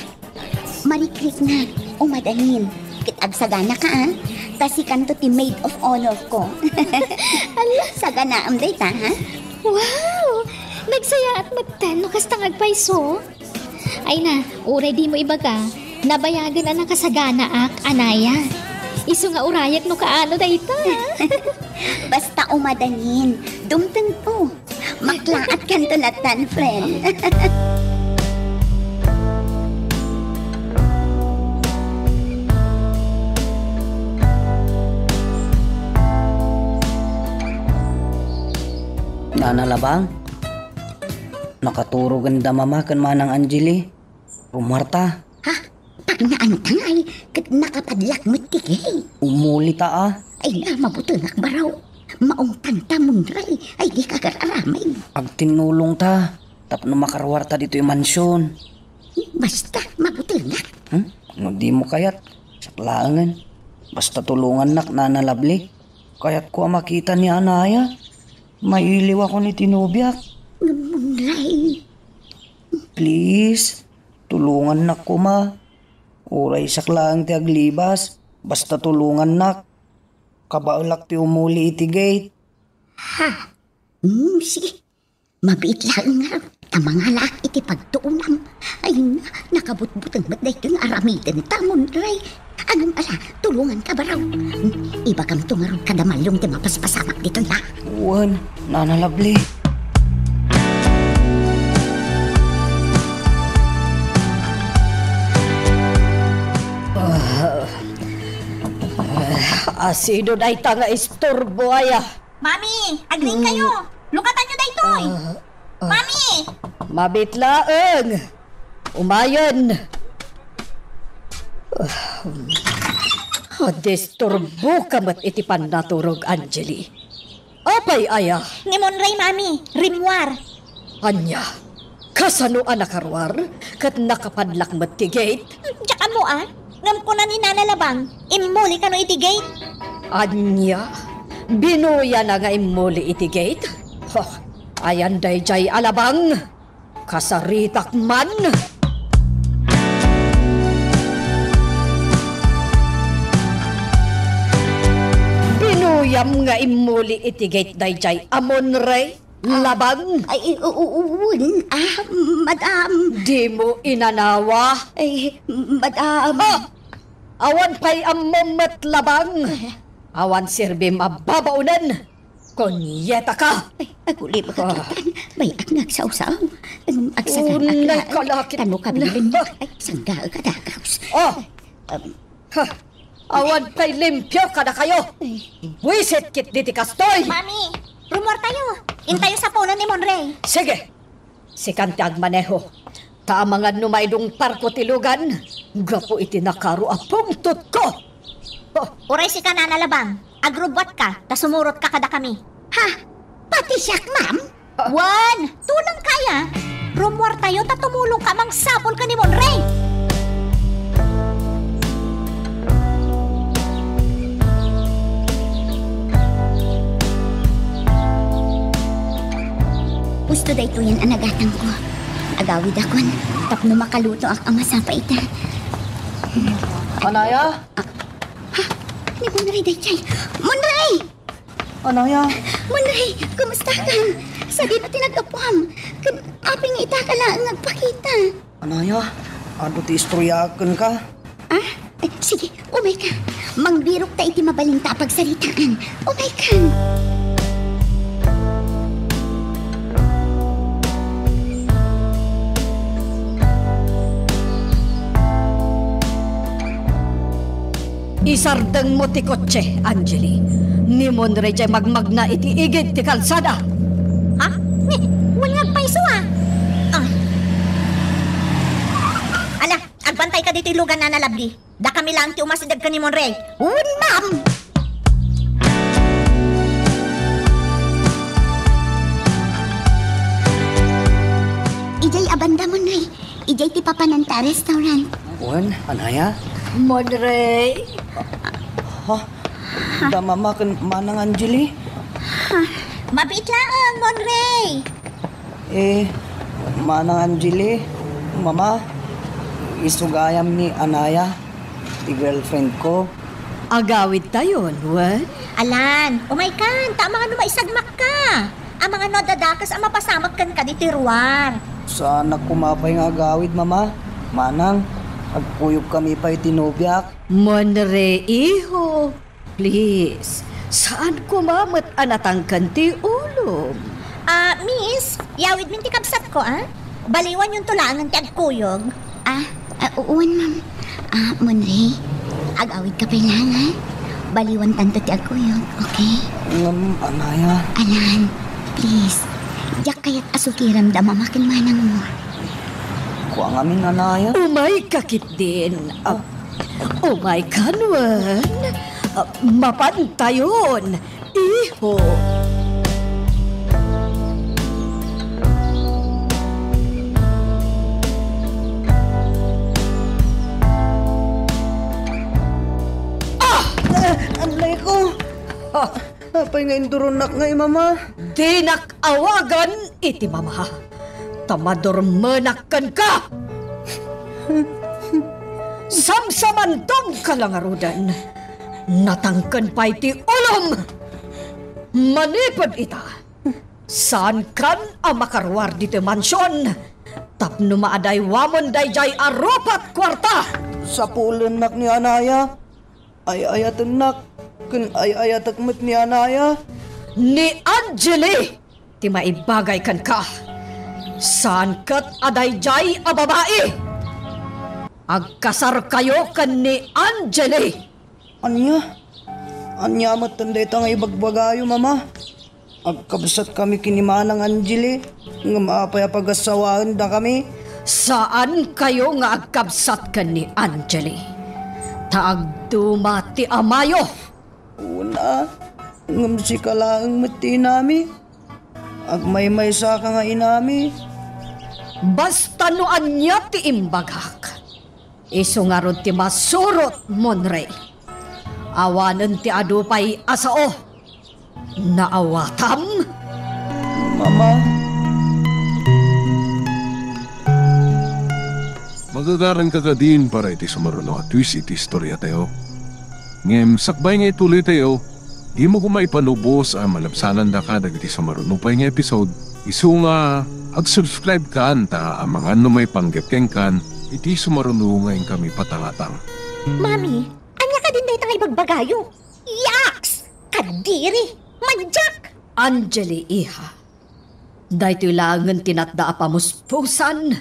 marikriknak, umadanin, ket agsaganaka, a. Ta sikanto ti maid of honor ko. Ala! Saganaam dayta, ha? Wow! Nagsayaat metten no kasta nga agpayso. Ay na, uray dimo ibaga, nabayagen a nakasaganaak, Anaya. Isu nga urayek no kaano dayta. Basta umadanin, dumtengto. Maklaat kanto latan, friend. Nana Labang, nakaturog enda Mama ken Manang Angeli. Rumuarta. Ha? Pagnaanta ngay, ket nakapadlak met ti gate. Umulita, a. Ay na, mabutengak baro. Maungtanta, Monray. Ay, dika agar-aramid. Agtinnulongta tapno makaruarta ditoy mansion. Basta, mabutengak. Hmm? No dimo kayat, siak laengen. Basta tulongannak, Nana Lovely. Kayatko a makita ni Anaya. Mailiwakon iti nobiak. Ngem, Monray. Please, tulongannak koma. Uray siak laeng ti aglibas, basta tulongannak. Kabaelak ti umuli iti gate. Ha? Hmm, sige. Mabiit laeng ngarud ta mangalaak iti pagtuonam. Ay, na, nakabutbuteng met daytoy nga aramidenta, Monrey. Ngem ala, tulonganka, baro. Ibagamto ngarud kada maliong ti mapaspasamak ditoy, ha? Wen, Nana Lovely. Ah, ah, asino dayta nga isturbo, aya? Mami, agriingkayo. Mm. Lukatanyo daytoy. Ah, ah. Mami! Mabiit laeng. Umayen. Ah, disturboka met iti pannaturog, Angeli. Apay aya? Ni Monrey, Mami. Rimmuar. Ania? Kasano a nakaruar ket nakapadlak met ti gate? Diak ammo a. Ngem kuna ni Nana Labang, immuli kano iti gate. Ania? Binuyana nga immuli iti gate? Huh, ayan daydiay a Labang? Kasaritak man! Binuyam nga immuli iti gate daydiay a Monrey? Labang? Ay, u-, u-, wen, ah, madam. Dimo inanawa? Ay, madam. Ah! Awan pay ammom met, Labang. Eh. Awan serbim a babaonen. Kunyetaka. Ay, agulem ka, ah, Kapitan. Bay-ak nga agsawsaw. Ngem agsaganak laeng. Unay kalakit. Tano kabilin. Ay, sanggaek a dagaws. Oh. Um, Ha! Awan pay limpio kadakayo! Ay. Buisit ketdi ti kastoy! Mami, rummuartayo. Intayo sapunen ni Monrey. Sige! Sikan ti agmaneho. Ta amangan no maidungparko ti lugan gapu iti nakaro a pungtotko! Oh. Uray sika, Nana Labang. Agrubbuatka, ta sumurotka kadakami. Ha? Pati siak, ma'am? Wen, tulongka aya. Rummuartayo ta tumulongka a mangsapul ken ni Monrey. Husto daytoyen a nagatangko. Agawidakon tapno makalutoak a masapa ita. Anaya? Ah, ha? Ni Monrey daydiay. Monrey! Anaya? Monrey, kumustakan? Sadino ti naggapuam? Ken apay nga ita ka laeng nga agpakita? Anaya, adu ti istoryaak kenka? Ah? Eh, sige, umayka. Mangbirokta iti mabalinta a pagsaritaan. Umayka. Isardengmo ti kotse, Angeli. Ni Monrey diay magmagna iti igid ti kalsada. Ha? Ni, wen nga agpayso a. Ah. Ala, agbantaykadi ti lugan, Nana Lovely. Dakami laeng ti umasideg ken ni Monrey. Wen, ma'am! Idiay a banda, Monrey. Idiay ti papananta a restaurant. Wen, Anaya? Monrey. Ha? Da Mama ken Manang Angeli? Mabiit laeng, Monrey. Eh, Manang Angeli, Mama, isu gayam ni Anaya, ti girlfriend ko. Agawidtayon, wen? Alan, umaykan, ta amangan no maisagmakka. Amangan no adda dakes a mapasamak kenka ditoy ruar. Saanak koma pay nga agawid, Mama. Manang, agkuyogkami pay ti nobiak. Monrey, iho. Please, saan koma met a natangken ti ulom? Ah, miss, yawidmin ti kabsatko, ah? Baliwanyonto laengen ti agkuyog. Ah, ah, wen, ma'am. Ah, Monrey, agawidka pay laeng, ha? Baliwantanto ti agkuyog, okay? Ngem, Anaya. Alan, please, diak kayat a sukiram da Mama ken Manangmo. Kua ngamin, Anaya. Umayka ketdin. Ah, Umaykan wen. Ah, mapantayon, iho. Ah! Ah, anlay ko. Ah! Apay nga induronak ngay, Mama? Dinak awagan iti Mama, ta madurmenak kenka. Samsamantongka la ngaruden. Natangken pay ti ulom. Manipud ita, Saankan a makaruar ditoy mansion tapno maadaywamon daydiay a rupa't kuarta. Sapulennak ni Anaya. Ay-ayatennak ken ay-ayatek met ni Anaya. Ni Angeli ti maibagay kenka. Saan ket a daydiay a babai. Agkasarkayo ken ni Angeli. Ania? Ania metten dayta nga ibagbagayo, Mama? Agkabsatkami ken ni Manang Angeli, ngem apay a pagassawaendakami? Saankayo nga agkabsat ken ni Angeli, ta agduma ti amayo. Una, ngem sika laeng met ti inami. Agmaymaysaka nga inami. Basta no ania ti imbagak, isu ngarud ti masurot, Monrey. Awanen ti adu pay a sao. Naawatam? Mama. Magagaranka kadin para iti sumaruno a twist iti istoriatayo. Ngem sakbay nga ituloytayo, dimo koma ipanubos a malabsanandaka dagiti sumaruno pay nga episode. Isu nga, ag-subscribe kan ta amangan no maipanggep kenkan iti sumaruno nga inkami patangatang. Mami, ania kadin dayta nga ibagbagayo? Yaks! Kadiri! Mandiak! Angeli, iha, daytoy laengen ti natda a pamuspusan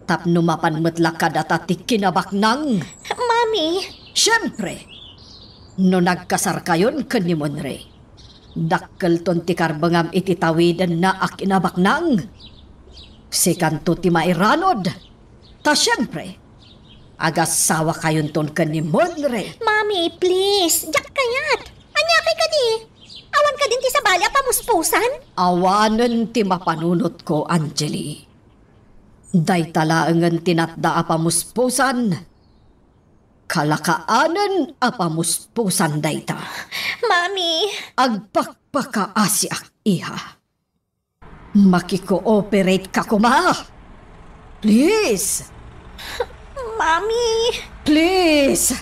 tapno mapan met la kadata ti kinabaknang. Mami! Siempre, no nagkasarkayon ken ni Monrey, dakkelton ti karbengam iti tawidenna a kinabaknang. Sikanto ti mairanod. Ta siempre, agassawakayonton ken ni Monrey. Mami, please, diak kayat. Ania kay kadi? Awan kadin ti sabali a pamuspusan? Awanen ti mapanunotko, Angeli. Dayta laengen ti natda a pamuspusan. Kalakaanen a pamuspusan dayta. Mami! Agpakpakaasiak, iha. Makikooperate ka koma. Please. Mami. Please.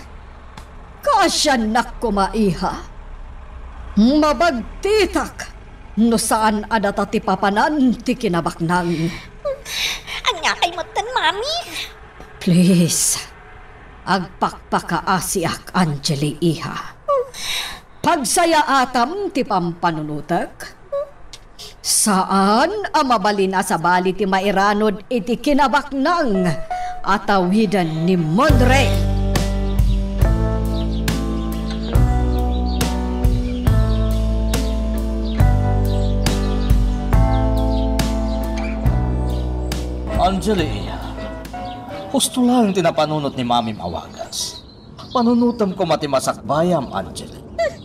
Kaasiannak koma, iha. Mabagtitak no saan a data ti papanan ti kinabaknang. Ania kay metten, Mami? Please. Agpakpakaasiak, Angeli, iha. Pagsayaatam ti pampanunotek. Saan a mabalin a sabali ti mairanod iti kinabaknang a tawiden ni Monrey. Angeli, husto laeng ti napanunot ni Mamim a wagas. Panunotem koma ti masakbayam, Angeli. Hmm,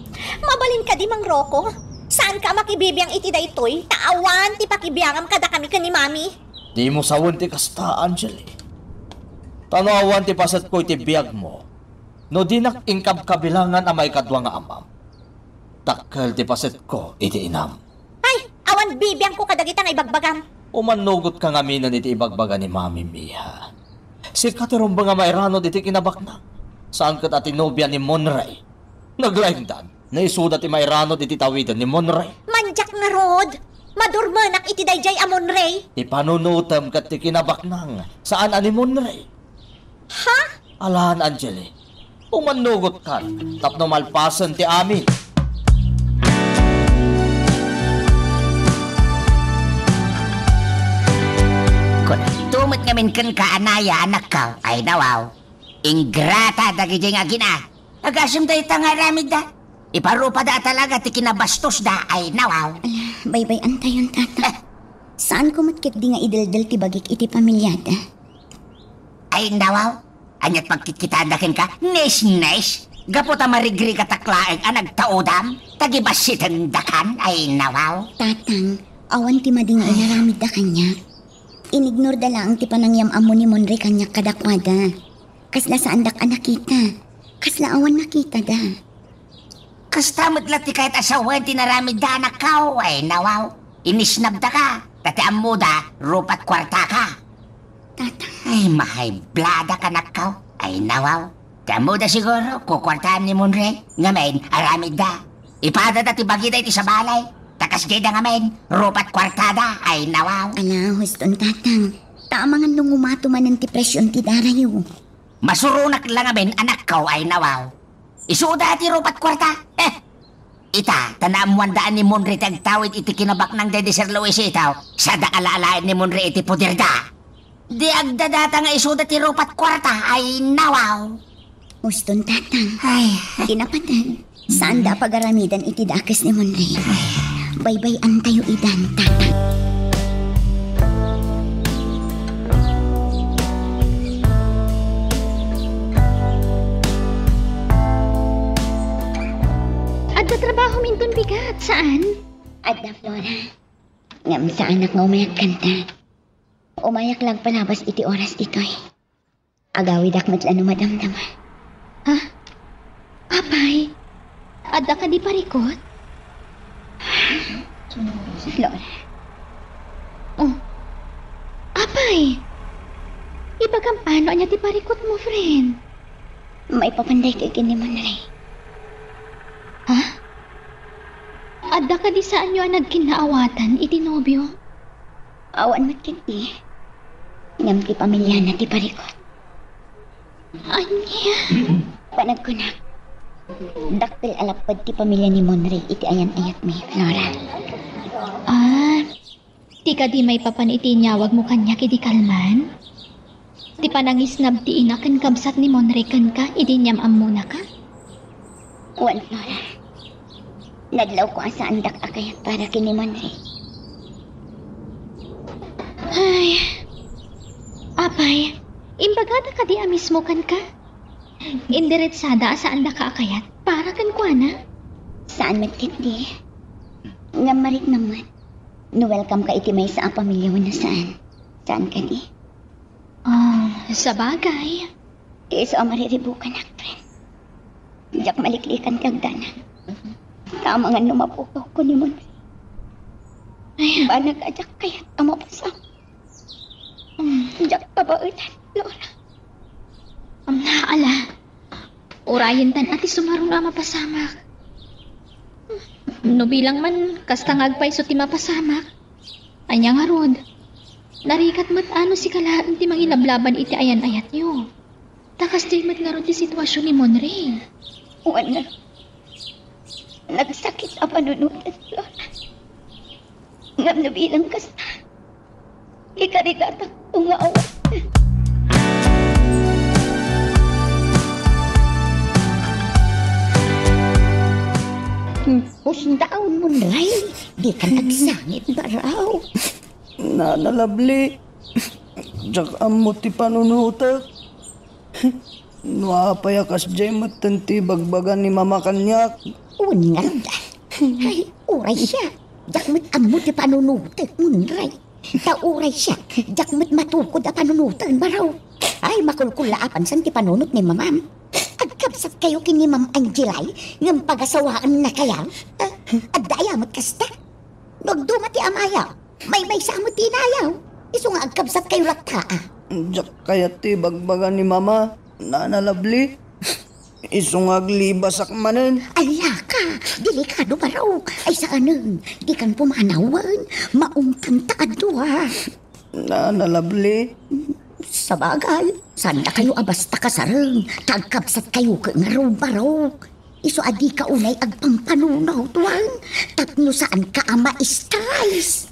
mabalin kadi, Mang Rocco? Saanka a makibibiang iti daytoy, ta awan ti pakibiangam kadakami ken ni Mami. Dimo sawen ti kasta, Angeli. Ta no awan ti pasetko iti biagmo, no dinak inkabkabilangan a maikadua nga amam, dakkel ti pasetko iti inam. Ay, awan bibiangko kadagita nga ibagbagam. Umannugotka ngaminen iti ibagbaga ni Mamim, iha. Sika ti rumbeng a mairanod iti kinabaknang. Saan ket a ti nobia ni Monrey. Naglaingdan, no isuda ti mairanod iti tawiden ni Monrey. Mandiak ngarud. Madurmenak iti daydiay a Monrey. Ti panunotem ket ti kinabaknang, saan a ni Monrey. Ha? Alan, Angeli, umannugotkan tapno malpasen ti amin. Kunanto met ngamin kenka, Anaya, anakko, ay nawaw. Ingrata dagiti nga agina. Agasem dayta nga aramidda. Iparupada a talaga ti kinabastosda, ay nawaw. Ala, baybay-antayon, Tatang. Eh. Saanko met ketdi nga ideldel ti bagik iti pamiliada. Ay, nawaw. Ania't pagkitkitaanda kenka? Nisnis! Gapu ta marigrigatak laeng a nagtaudam, ta gibassitendakan, ay, nawaw. Tatang, awan ti madi nga inaramidda kaniak. Inignorda laeng ti panangyam-ammo ni Monrey kaniak kadakuada. Kasla saandak a nakita. Kasla awan nakitada. Kasta met la ti kayat a sawen ti naramidda, anakko, ay, nawaw. Inisnabdaka, ta ti ammoda, rupa't kuartaka. Tatang. Ay, mahayblada ka, anakko. Ay, nawaw. Ti ammoda siguro, kukuartaan ni Monrey. Ngamin, aramidda. Ipadada ti bagida iti sabali. Ta Kasdiay da ngamin, rupat kuartada, ay nawaw. Ala, huston, tatang. Ta amangan no ngumato manen ti presion ti darayo. Masuronak la ngamin, anakko, ay nawaw. Isuda ti rupat kuarta. Eh, ita, ta naammuanda a ni Monre ti agtawid iti kinabaknang daydi Sir Luisito, sada alaalaen ni Monre iti poderda. Di agdadata nga isuda ti rupat kuarta, ay nawaw. Uston, tatang. Ay. Ti napanen, saanda a pagaramidan iti dakes ni Monre. Baybay-antayo idan, tatang. Adda trabahom inton bigat, saan? Adda, Flora. Ngem saanak nga umayak kanta. Umayak la agpalabas iti oras ditoy. Agawidak met la no madamdama. Ha? Apay? Adda kadi parikut? Flora. Oh. Apay? Ibagam pano ania ti parikutmo, friend? Maipapanday kay ken ni Monre. Ha? Adda kadi saanyo a nagkinnaawatan iti nobio? Awan met ketdi. Ngem ti pamiliana ti parikut. Ania? Panagkunak, dakkel a lapped ti pamilia ni Monre iti ayan-ayatmi, Flora. Ah, ti kadi maipapan iti inyawagmo kaniak idi kalman? Ti panangisnab ti ina ken kabsat ni Monre kenka idi inyam-ammonaka? Wen, Flora. Nadlawko a saandak a kayat para ken ni Monre. Ay, apay, imbagada kadi a mismo kenka? Indiretsada a saandaka a kayat para kenkuana? Saan met ketdi. Ngem mariknam met no welcome ka iti maysa a pamilia wenno saan. Saan kadi? Ah, sabagay. Ti isu a mariribukanak, friend. Diak maliklikan ti agdanag. Ta amangan no mapukawko ni Monre. Ay. Banag a diak kayat a mapasam. Mm. Diak kabaelan, Flora. Amna, ala. Urayen tan a ti sumaruno a mapasamak. No bilang man, kasta nga agpayso ti mapasamak. Ania ngarud? Narigat met a no sika laeng ti mangilablaban iti ayan-ayatyo. Ta kasdiay met ngarud ti situasion ni Monre. Wen, nagsakit a panunoten, Flora. Ngem no bilang kasta, ikarigatak nga awan. Pusdaon, Monre, dikan agsangit, baro. Nana Lovely, diak ammo ti panunotek. No apay a kasdiay metten ti ibagbaga ni Mama kaniak. Wen ngarud. Ay, uray siak, diak met ammo ti panunotek, Monre. Ta uray siak, diak met matukod a panunoten, baro. Ay, makulkullaapansan ti panunot ni Mamam. Agkabsatkayo ken ni Ma'am Angelay, ngem pagasawaennakayo? Ah, adda aya met kasta? No agduma ti amayo, maymaysa met ti inayo. Isu nga agkabsatkayo latta, a. Diak kayat ti ibagbaga ni Mama, Nana Lovely. Isu nga aglibasak manen. Alaka, delikado, baro. Ay, saanen, dikan pumanawen, maungtan ta a dua. Nana Lovely. Sabagay, saandakayo a basta kasareng, ta agkabsatkayo ket ngarud, baro. Isu a dika unay agpampanunot, wen, tapno saanka a ma-stress.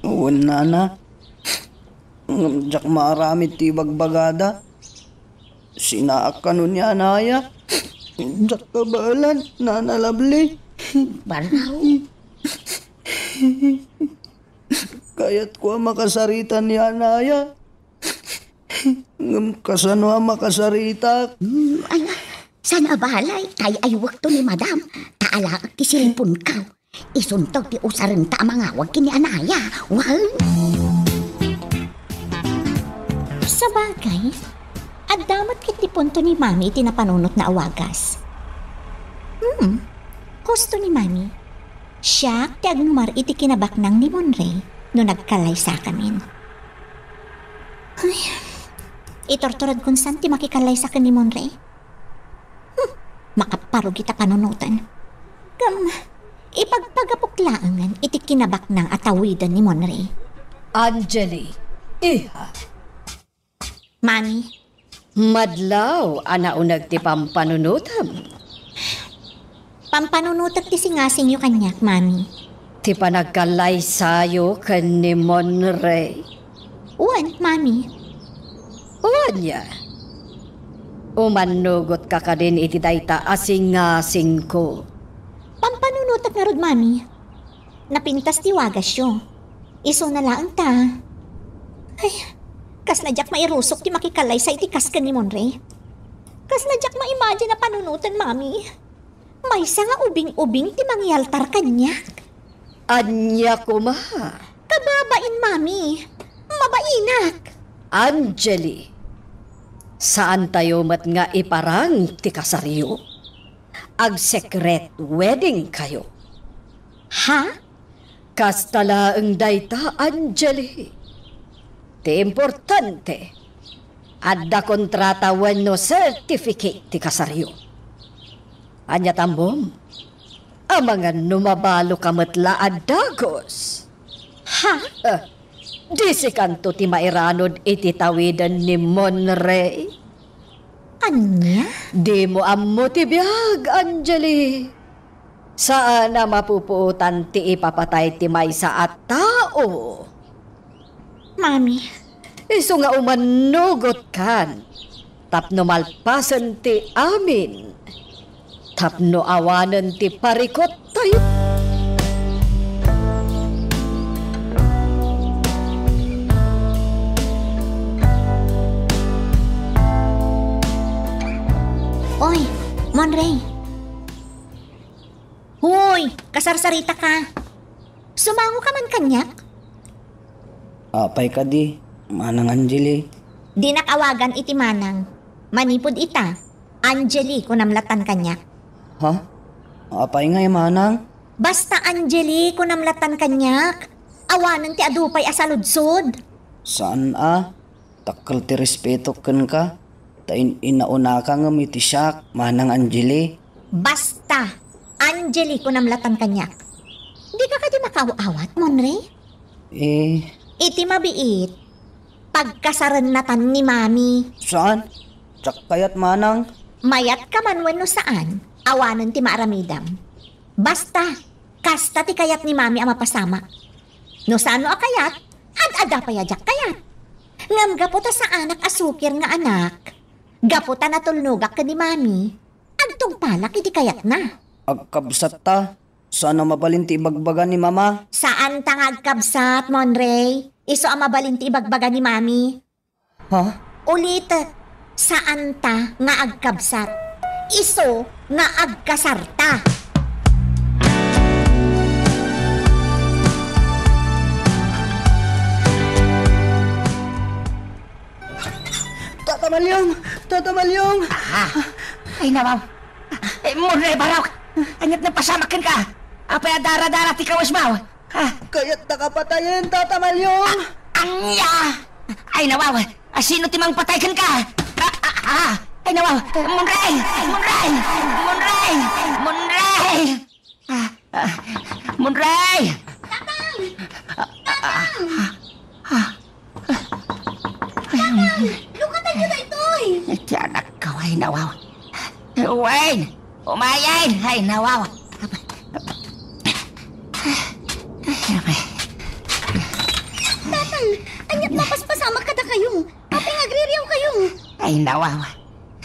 Wen, Nana. Ngem diak maaramid ti ibagbagada. Sinaak kano ni anaya. Diak kabaelan, Nana Lovely. Baro. Kayatko a makasarita ni anaya. Ngem kasano a makasaritak? Hmm, ala, saan a balay, tay-aywekto ni Madam. Ta alaek ti cellphone-ko. Isunto ti usarenta a mangawag ken ni anaya. Wen? Sabagay, adda met ketdi punto ni Mami iti napanunotna a wagas. Hmm, husto ni Mami. Siak ti agnumar iti kinabaknang ni Monre no nagkallaysakamin. Ay, iturturedkon san ti makikallaysa ken ni Monre. Hmm, makaparugit a panunoten. Ngem, Ipagpagapok laengen iti kinabaknang a tawiden ni Monray. Angeli, iha. Mami. Madlaw a nauneg ti pampanunotem. Pampanunotek ti singasingyo kaniak, Mami. Ti panagkallaysayo ken ni Monray. Wen, Mami. Wen, ya. Umannugotka kadin iti dayta a singasingko. Pampanunotek ngarud, Mami. Napintas ti wagasyo. Isuna laeng ta. Ay, kasla diak mairusok ti makikallaysa iti kas ken ni Monray. Kasla diak ma-imagine a panunoten, Mami. Maysa nga ubing-ubing ti mangialtar kaniak. Ania koma? Kababain, Mami. Mabainak. Angeli, saantayo met nga iparang ti kasaryo. Ag-secret wedding kayo. Ha? Kasta laeng dayta, Angeli. Ti importante, adda kontrata wenno certificate ti kasaryo. Ania tammom? Amangan no mabaloka met la a dagus. Ha? Eh, di sikanto ti mairanod iti tawiden ni Monray? Ania? Dimo ammo ti biag, Angeli. Saan a mapupuotan ti ipapatay ti maysa a tao. Mami. Isu nga umannugotkan tapno malpasen ti amin, tapno awanen ti parikottayo. Oy, Monray. Hoy, kasarsarita ka. Sumango ka man kaniak? Apay kadi, Manang Angeli? Dinak awagan iti manang. Manipud ita, Angeli, kunam latan kaniak. Ha? Apay ngay, Manang? Basta Angeli, kunam latan kaniak. Awanen ti adu pay a saludsod. Saan a? Dakkel ti respetok kenka, ta in-inaunaka ngem iti siak, Manang Angeli. Basta, Angeli, kunam latan kaniak. Dika kadi makaaw-awat, Monray? Eh. Iti mabiit, pagkasarennatan ni Mami. Saan? Diak kayat, Manang. Mayat ka man wenno saan, awanen ti maaramidam. Basta, kasta ti kayat ni Mami a mapasamak. No saan a kayat, ad-adda pay a diak kayat. Ngem gapu ta saanak a sukir nga anak, gapu ta natulnogak ken ni Mami, agtungpalak iti kayatna. Agkabsat ta, saan a mabalin ti ibagbaga ni Mama. Saan ta nga agkabsat, Monray. Isu a mabalin ti ibagbaga ni Mami. Ha? Ulitek, saan ta nga agkabsat. Isu nga agkasarta. Tata Malyong! Tata Malyong! Ah, ay, nawaw. Eh, Monray, barok! Aniat napasamak kenka? Apay a dara-dara ti kawesmo? Ah. Kayat ta ka patayen, Tata Malyong! Ah, ania? Ay, nawaw! Ah, sino ti mangpatay kenka? Ah, ah, ah. Ay, nawaw! Monray! Monray! Monray! Monray! Ah, ah, Monray! Tatang! Tatang! Ah, ah. Tatang! Lukatan niyo daytoy! Ti anakko, ay, nawaw. Wayne! Umayen! Ay, nawaw. Tatang! Aniat mapaspasamak kadakayo? Apay nga agririaw kayo? Ay, nawaw.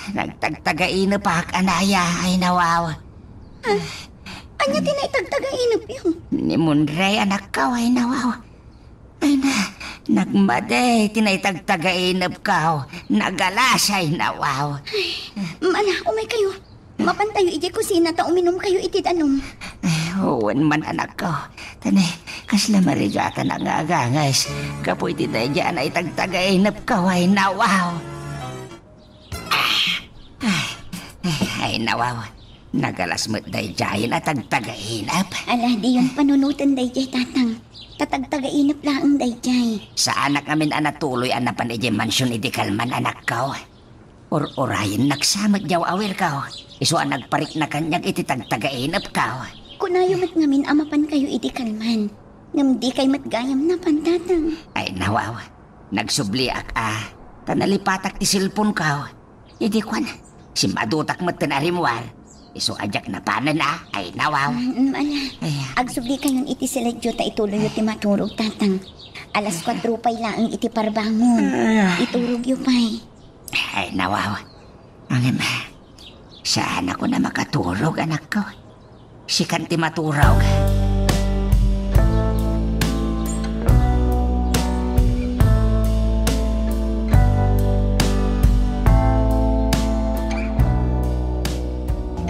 Nagtagtagainep ak, anaya, ay, nawaw. Ah, ania ti naitagtagainepyo? Ni Monray, anakko, ay, nawaw. Ay na, nagmadi ti naitagtagainepko. Nagalas, ay, nawaw. Ay, mana, umay kayo. Mapantayo idiay kusina ta uminum kayo iti danum. Ay, wen man, anakko. Tani, kasla marigatan nga aganges. Gapu iti daydiay a naitagtagainepko, ay, nawaw. Ay, ay, ay, nawaw. Nagalas met daydiay a tagtagainep. Ala, diyon panunoten daydiay, Tatang. Ta tagtagainep laeng daydiay. Saanak ngamin a natuloy a napan idiay mansion idi kalman, anakko. Ur-urayennak sa met diay aw-awirko. Isu a nagparikna kaniak iti tagtagainepko. Kunayo met ngamin a mapankayo iti kalman. Ngem dikay met gayam napan, Tatang. Ay, nawaw. Nagsubliak a, ta nalipatak ti cellphone-ko. Idi kuan, simmadutak metten a rimmuar. Isu a diak napanen a, ay, nawaw. Mm, mm, ala. Ay, ah. Agsubli kayon iti siletyo ta ituloyyo ti maturog, Tatang. Alas kuatro pay laeng iti parbangon. Ay, ah. Iturogyo pay. Ay, nawaw. Ngem, saanakon a makaturog, anakko. Sikan ti maturog.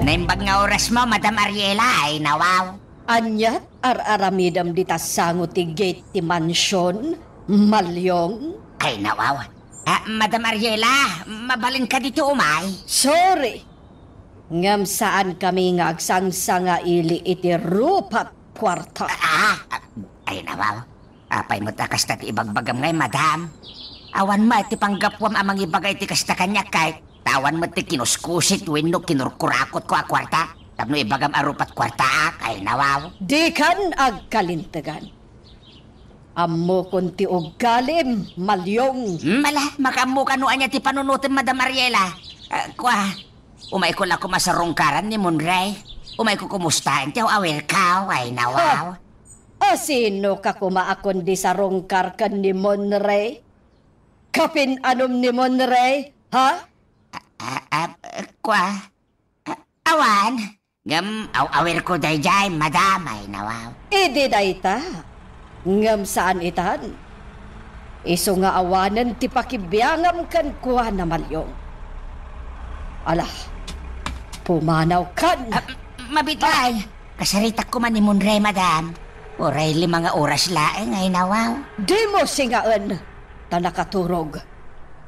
Naimbag nga orasmo, Madam Ariela, ay, nawaw. Aniat ar-aramidem dita sango ti gate ti mansion, Malyong? Ay, nawaw. Ah, Madam Ariela, mabalinka ditoy umay? Sorry. Ngem saankami nga agsangsangaili iti rupa't kuarta. Ah, ah, ay, nawaw. Apay met a kasta ti ibagbagam ngay, madam? Awan met ti panggapuam a mangibaga iti kasta kaniak, ket ta awan met ti kinuskusit wenno kinurkurakotko a kuarta tapno ibagam a rupa't kuartaak, ay, nawaw. Dikan agkalintegan. Ammokon ti ugalim, Malyong. Hmm, ala, makaammoka no ania ti panunotem, Madam Ariela. Ah, kua, umayko la koma sarungkaran ni Monray. Umayko kumustaen ti aw-awirko, ay, nawaw. Ah, asinoka koma a kundi sarungkar ken ni Monray? Kapin-anom ni Monray, ha? Ah, ah, ah, kua? Ah, awan. Ngem aw-awirko daydiay, madam, ay, nawaw. Idi dayta. Ngem saan itan. Isu nga awanen ti pakibiangam kenkuana, Malyong. Ala, pumanawkan. Ah, m-, mabiit laeng. Kasaritak koma ni Monray, madam. Uray lima nga oras laeng, ay, nawaw. Dimo singaen, ta nakaturog.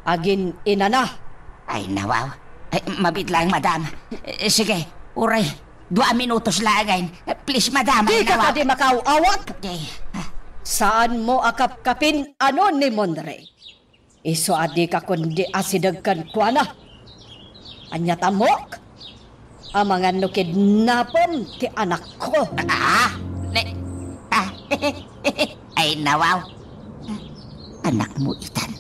Agin-inana. Ay, nawaw. Ay, mabiit laeng, madam. Eh, sige, uray, dua minutos laeng. Please, madam, ay, nawaw. Dika kadi makaaw-awat? Okay. Saanmo a kapkapin-ano ni Monray? Isu a dika kundi asideg kenkuana. Ania ti ammok? Amangan no kidnapem ti anakko. Ah? Ne-, ah? Ay, nawaw. Anakmo itan.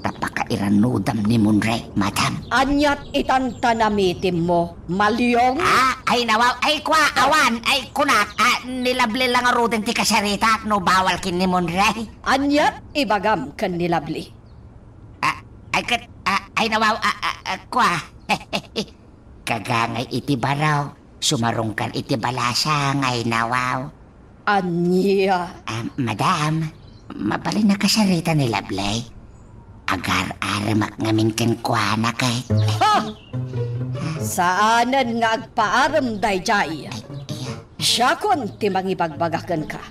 Ta pakairanudam ni Monray, madam. Aniat itan ta namitimmo, Malyong? Ah, ay, nawaw. Ay, kua, awan. Ay, kunak, ah, ni Lovely la ngaruden ti kasaritak no bawal ken ni Monray. Aniat ibagam ken ni Lovely? Ah, ay, ket, ah, ay, nawaw, ah, ah, ah, kua. Kagangay iti baro, sumarungkar iti balasang, ay, nawaw. Ania? Ah, madam, mabalin a kasarita ni Lovely. Agar-aremak ngamin kenkuana, ket. Ha! Saanen nga agpaarem daydiay. Ay, iya. Siakon ti mangibagbaga kenka.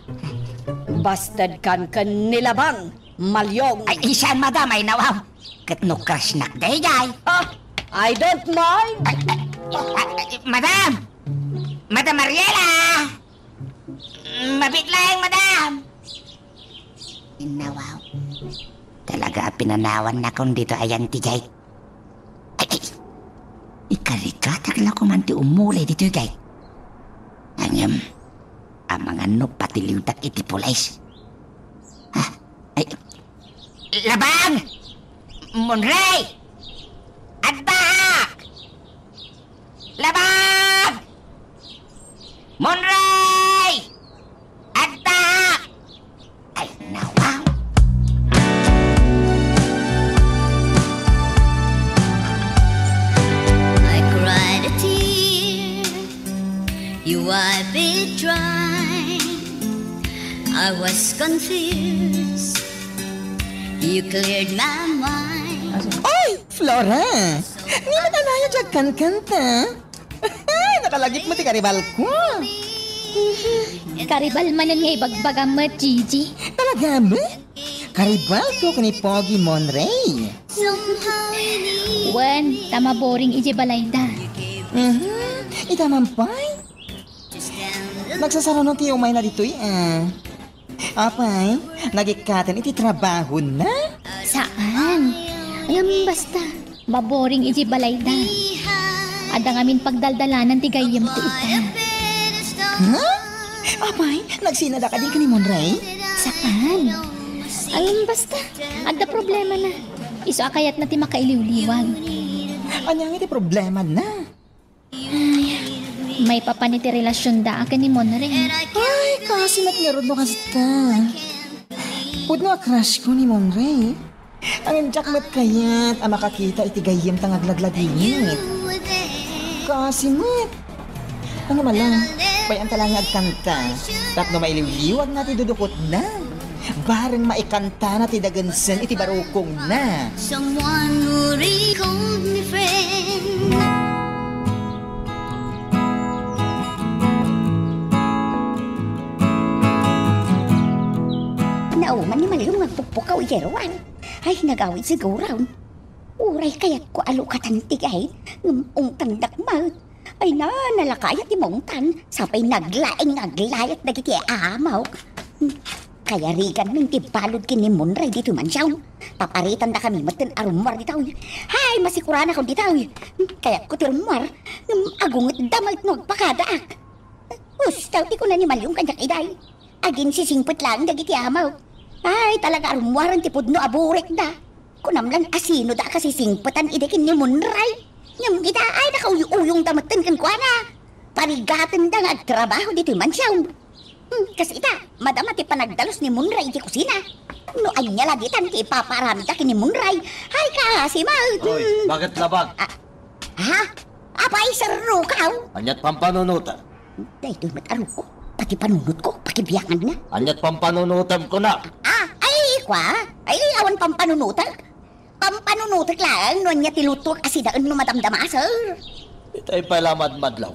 Bastedkan ken ni Labang, Malyong. Ay, saan, madam, ay, nawaw. Ket no crush-nak daydiay. Ah, I don't mind. Ay, ay, ay, ay, madam! Madam Ariela! Mabiit laeng, madam! Nawaw. Talaga a pinanawannakon ditoy ayan ti gate. Ay, ay. Ikarikatak la koman ti umulay ditoy gate. Ngem, amangan no patiliwdak iti pulis. Ah, ay. Labang! Monray! Addaak! Labang! Monray! Addaak! Ay, nawaw. I cried a tear, you wiped it dry. I was confused, you cleared my mind. Oy, Flora! Ngem ket ania diay agkankanta? Nakalagip met ti karibalko. Karibal manen nga ibagbagam met, Gigi. Talaga met? Karibalko ken ni Pogi Monray. Wen, ta maboring idiay balayda. Mhm. Ita man pay? Nagsasarano ti umayna ditoy, ah. Apay, nagikkaten iti trabahona? Saan. Ngem basta, maboring idiay balayda. Adda ngamin pagdaldalanan ti gayyemko ita. Ha? Apay, nagsinada kadi ken ni Monray? Saan? Ay, basta. Adda problemana. Isu a kayatna ti makailiwliwag. Ania nga ti problemana? Ay, maipapan iti relasionda a ken ni Monray. Ay, kaasi met ngarud no kasta. Pudno a crush ko ni Monray. Ngem diak met kayat a makakita iti gayyemta nga aglaglagingit. Kaasi met. Ngem ala, bay-anta laeng nga agkanta tapno mailiwliwagna ti dudukotna. Bareng maikantana ti dagensen iti barukongna. Someone who really called me friend. Nauman ni Malyong nga agpukpukaw idiay ruar. Ay, nagawid siguron. Uray kayatko a lukatan ti gayt, ngem ungtandak met. Ay na, nalakayat ti maungtan, sapay naglaing nga aglayat dagiti amok. Hmm, kayariganmin ti balud ken ni Monray ditoy mansion. Paparitandakami metten a rummuar ditoy. Hay, masikuranakon ditoy. Hmm, kayatko ti rummuar, ngem agungetda met no agpakadaak. Husto ti kuna ni Malyong kaniak idiay. Aginsisingpet laeng dagiti amok. Ay, talaga a rummuaren ti pudno a burikda. Kunam laeng a sinoda a kasisingpetan idi ken ni Monray. Ngem ita, ay, nakauy-uyongda metten kenkuana. Parigatenda nga agtrabaho ditoy mansion. Hmm, kas ita, madama ti panagdalus ni Monray iti kusina. No ania la ditan ti ipapaaramidda ken ni Monray. Ay, kaasi met. Oy, hmm. Bakit labag? Ah, ha? Apay, serrukaw? Aniat pampanunotem? Daytoy met a ruko. Pati panunotko, pakibianganna. Aniat pampanunotem, kunak? Ah, ay, kua? Ay, awan pampanunotek. Pampanunotek laeng no ania ti lutok a sidaen no madamdama, sir. Itay pay la madmadlaw.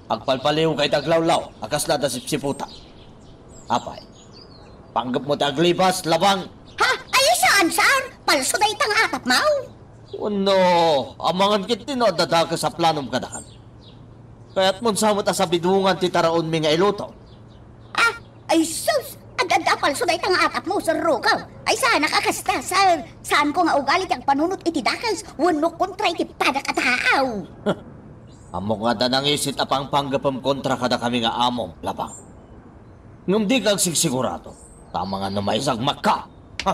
Agpalpaliwka iti aglawlaw a kasla adda sipsipota. Apay, panggepmo ti aglibas, labang? Ha? Ay, saan, sir? Palso dayta nga atapmo? Wenno, amangan ketdi no adda dakes a planom kadakan. Kayatmon sa met a sabidongan ti taraonmi nga iluto. Ah, ay sus! Adda, adda a palso dayta nga atapmo, serrukaw. Ay, saanak a kasta, sir. Saanko nga ugali ti agpanunot iti dakes wenno kontra iti padak a tao. Ammok nga adda nangisit a pangpanggepem kontra kadakami nga amom, labang. Ngem dika agsigsigurado, ta amangan no maisagmakka. Ha?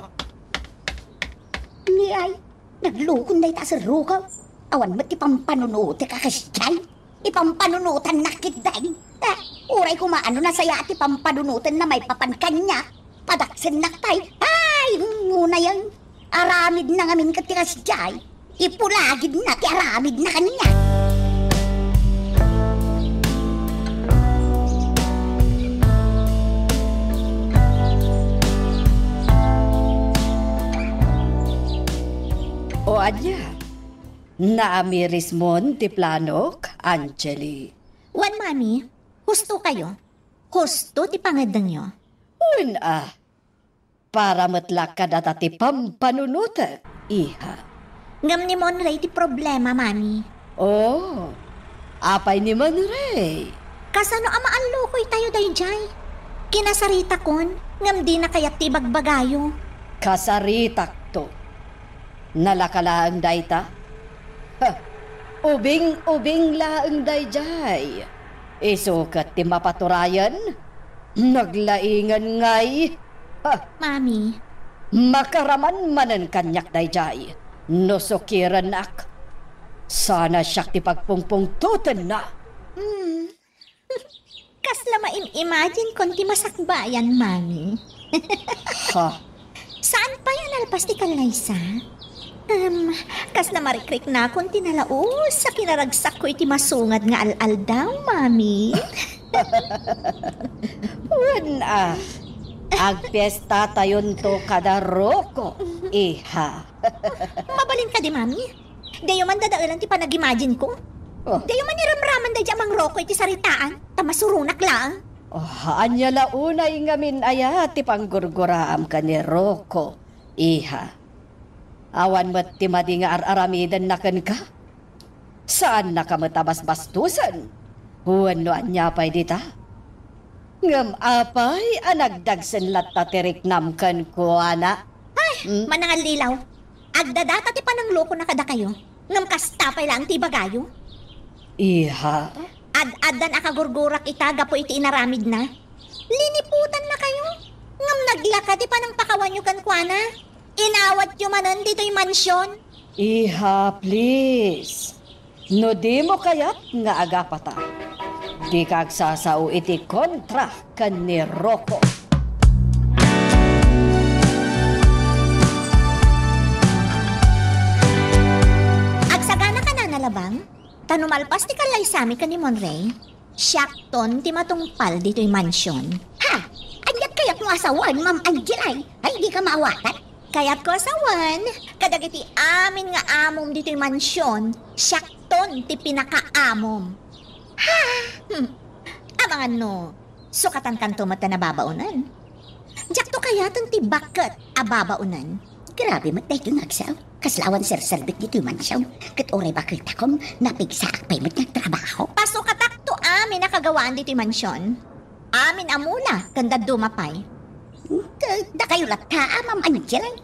Ni ay, naglukon dayta a serrukaw. Awan met ti pampanunotek a kasdiay. Ipampanunotannak ketdi. Eh, uray koma no nasayaat ti pampanunotenna maipapan kaniak, padaksennak pay. Ay, unayen. Aramidna ngamin ket ti kasdiay. Ipulagidna ti aramidna kaniak. O ania? Naamirismon ti planok, Angeli? Wen, Mami. Husto kayo. Husto ti pangngeddengyo. Wen a, para met la kadata ti pampanunotek, iha. Ngem ni Monray ti problema, Mami. Oh, apay ni Monray? Kasano a maallokoy tayo daydiay? Kinasaritakon, ngem dina kayat ti ibagbagayo. Kasaritakto. Nalaka laeng dayta? Ha, ubing-ubing laeng daydiay. Isu ket ti mapaturayen? Naglaingen ngay? Ha, Mami. Makaraman manen kaniak daydiay no sukirennak. Sana siak ti pagpungpungtotenna. Hmm. Kasla maim-imagine kon ti masakbayan, Mami. Ha? Saan pay a nalpas ti kallaysa? Em, kasla marikriknakon ti nalaus a kinaragsakko iti masungad nga al-aldaw, Mami. Wen a, agpiesta tayonto kada Roko, iha. Mabalin kadi, Mami? Diyo man dadaelan ti panag-imagine ko. Oh. Diyo man iramraman daydi a mangroko iti saritaan, ta masuronak laeng. Oh, ania la unay ngamin aya ti panggurguraam ken ni Roko, iha? Awan met ti madi nga ar-aramidenna kenka? Saannaka met a basbastosen? Wenno ania pay dita? Ngem apay a nagdagsen latta ti riknam kenkuana? Ay, hmm? Manangallilaw. Agdadata ti pananglokona kadakayo, ngem kasta pay laeng ti ibagayo. Iha, Ad-addan a kagurgurak ita gapu iti inaramidna. Liniputannakayo. Ngem naglaka ti panangpakawanyo kenkuana. Inawatyo manen ditoy mansion. Iha, please. No dimo kayat nga agapata, dika agsasao iti kontra ken ni Rocco. Agsagana ka, Nana Labang? Ta no malpas ti kallaysami ken ni Monray, siakton ti matungpal ditoy mansion. Ha? Aniat kayatmo a sawen, Ma'am Angel, ay? Ay, dika maawatan? Kayatko a sawen kadagiti amin nga amom ditoy mansion, siakton ti pinakaamom. Ha? Hmm. Amangan no sukatankanto met ta nababaonen. Diakto kayaten ti baket a babaonen. Grabe met daytoy nga agsao. Kasla awan serserbik ditoy mansion. Ket uray baketakom, napigsaak pay met nga agtrabaho. Pasukatakto amin a kagawaan ditoy mansion. Amin a mula ken dadduma pay. Ket dakayo latta, Ma'am Angel, ay?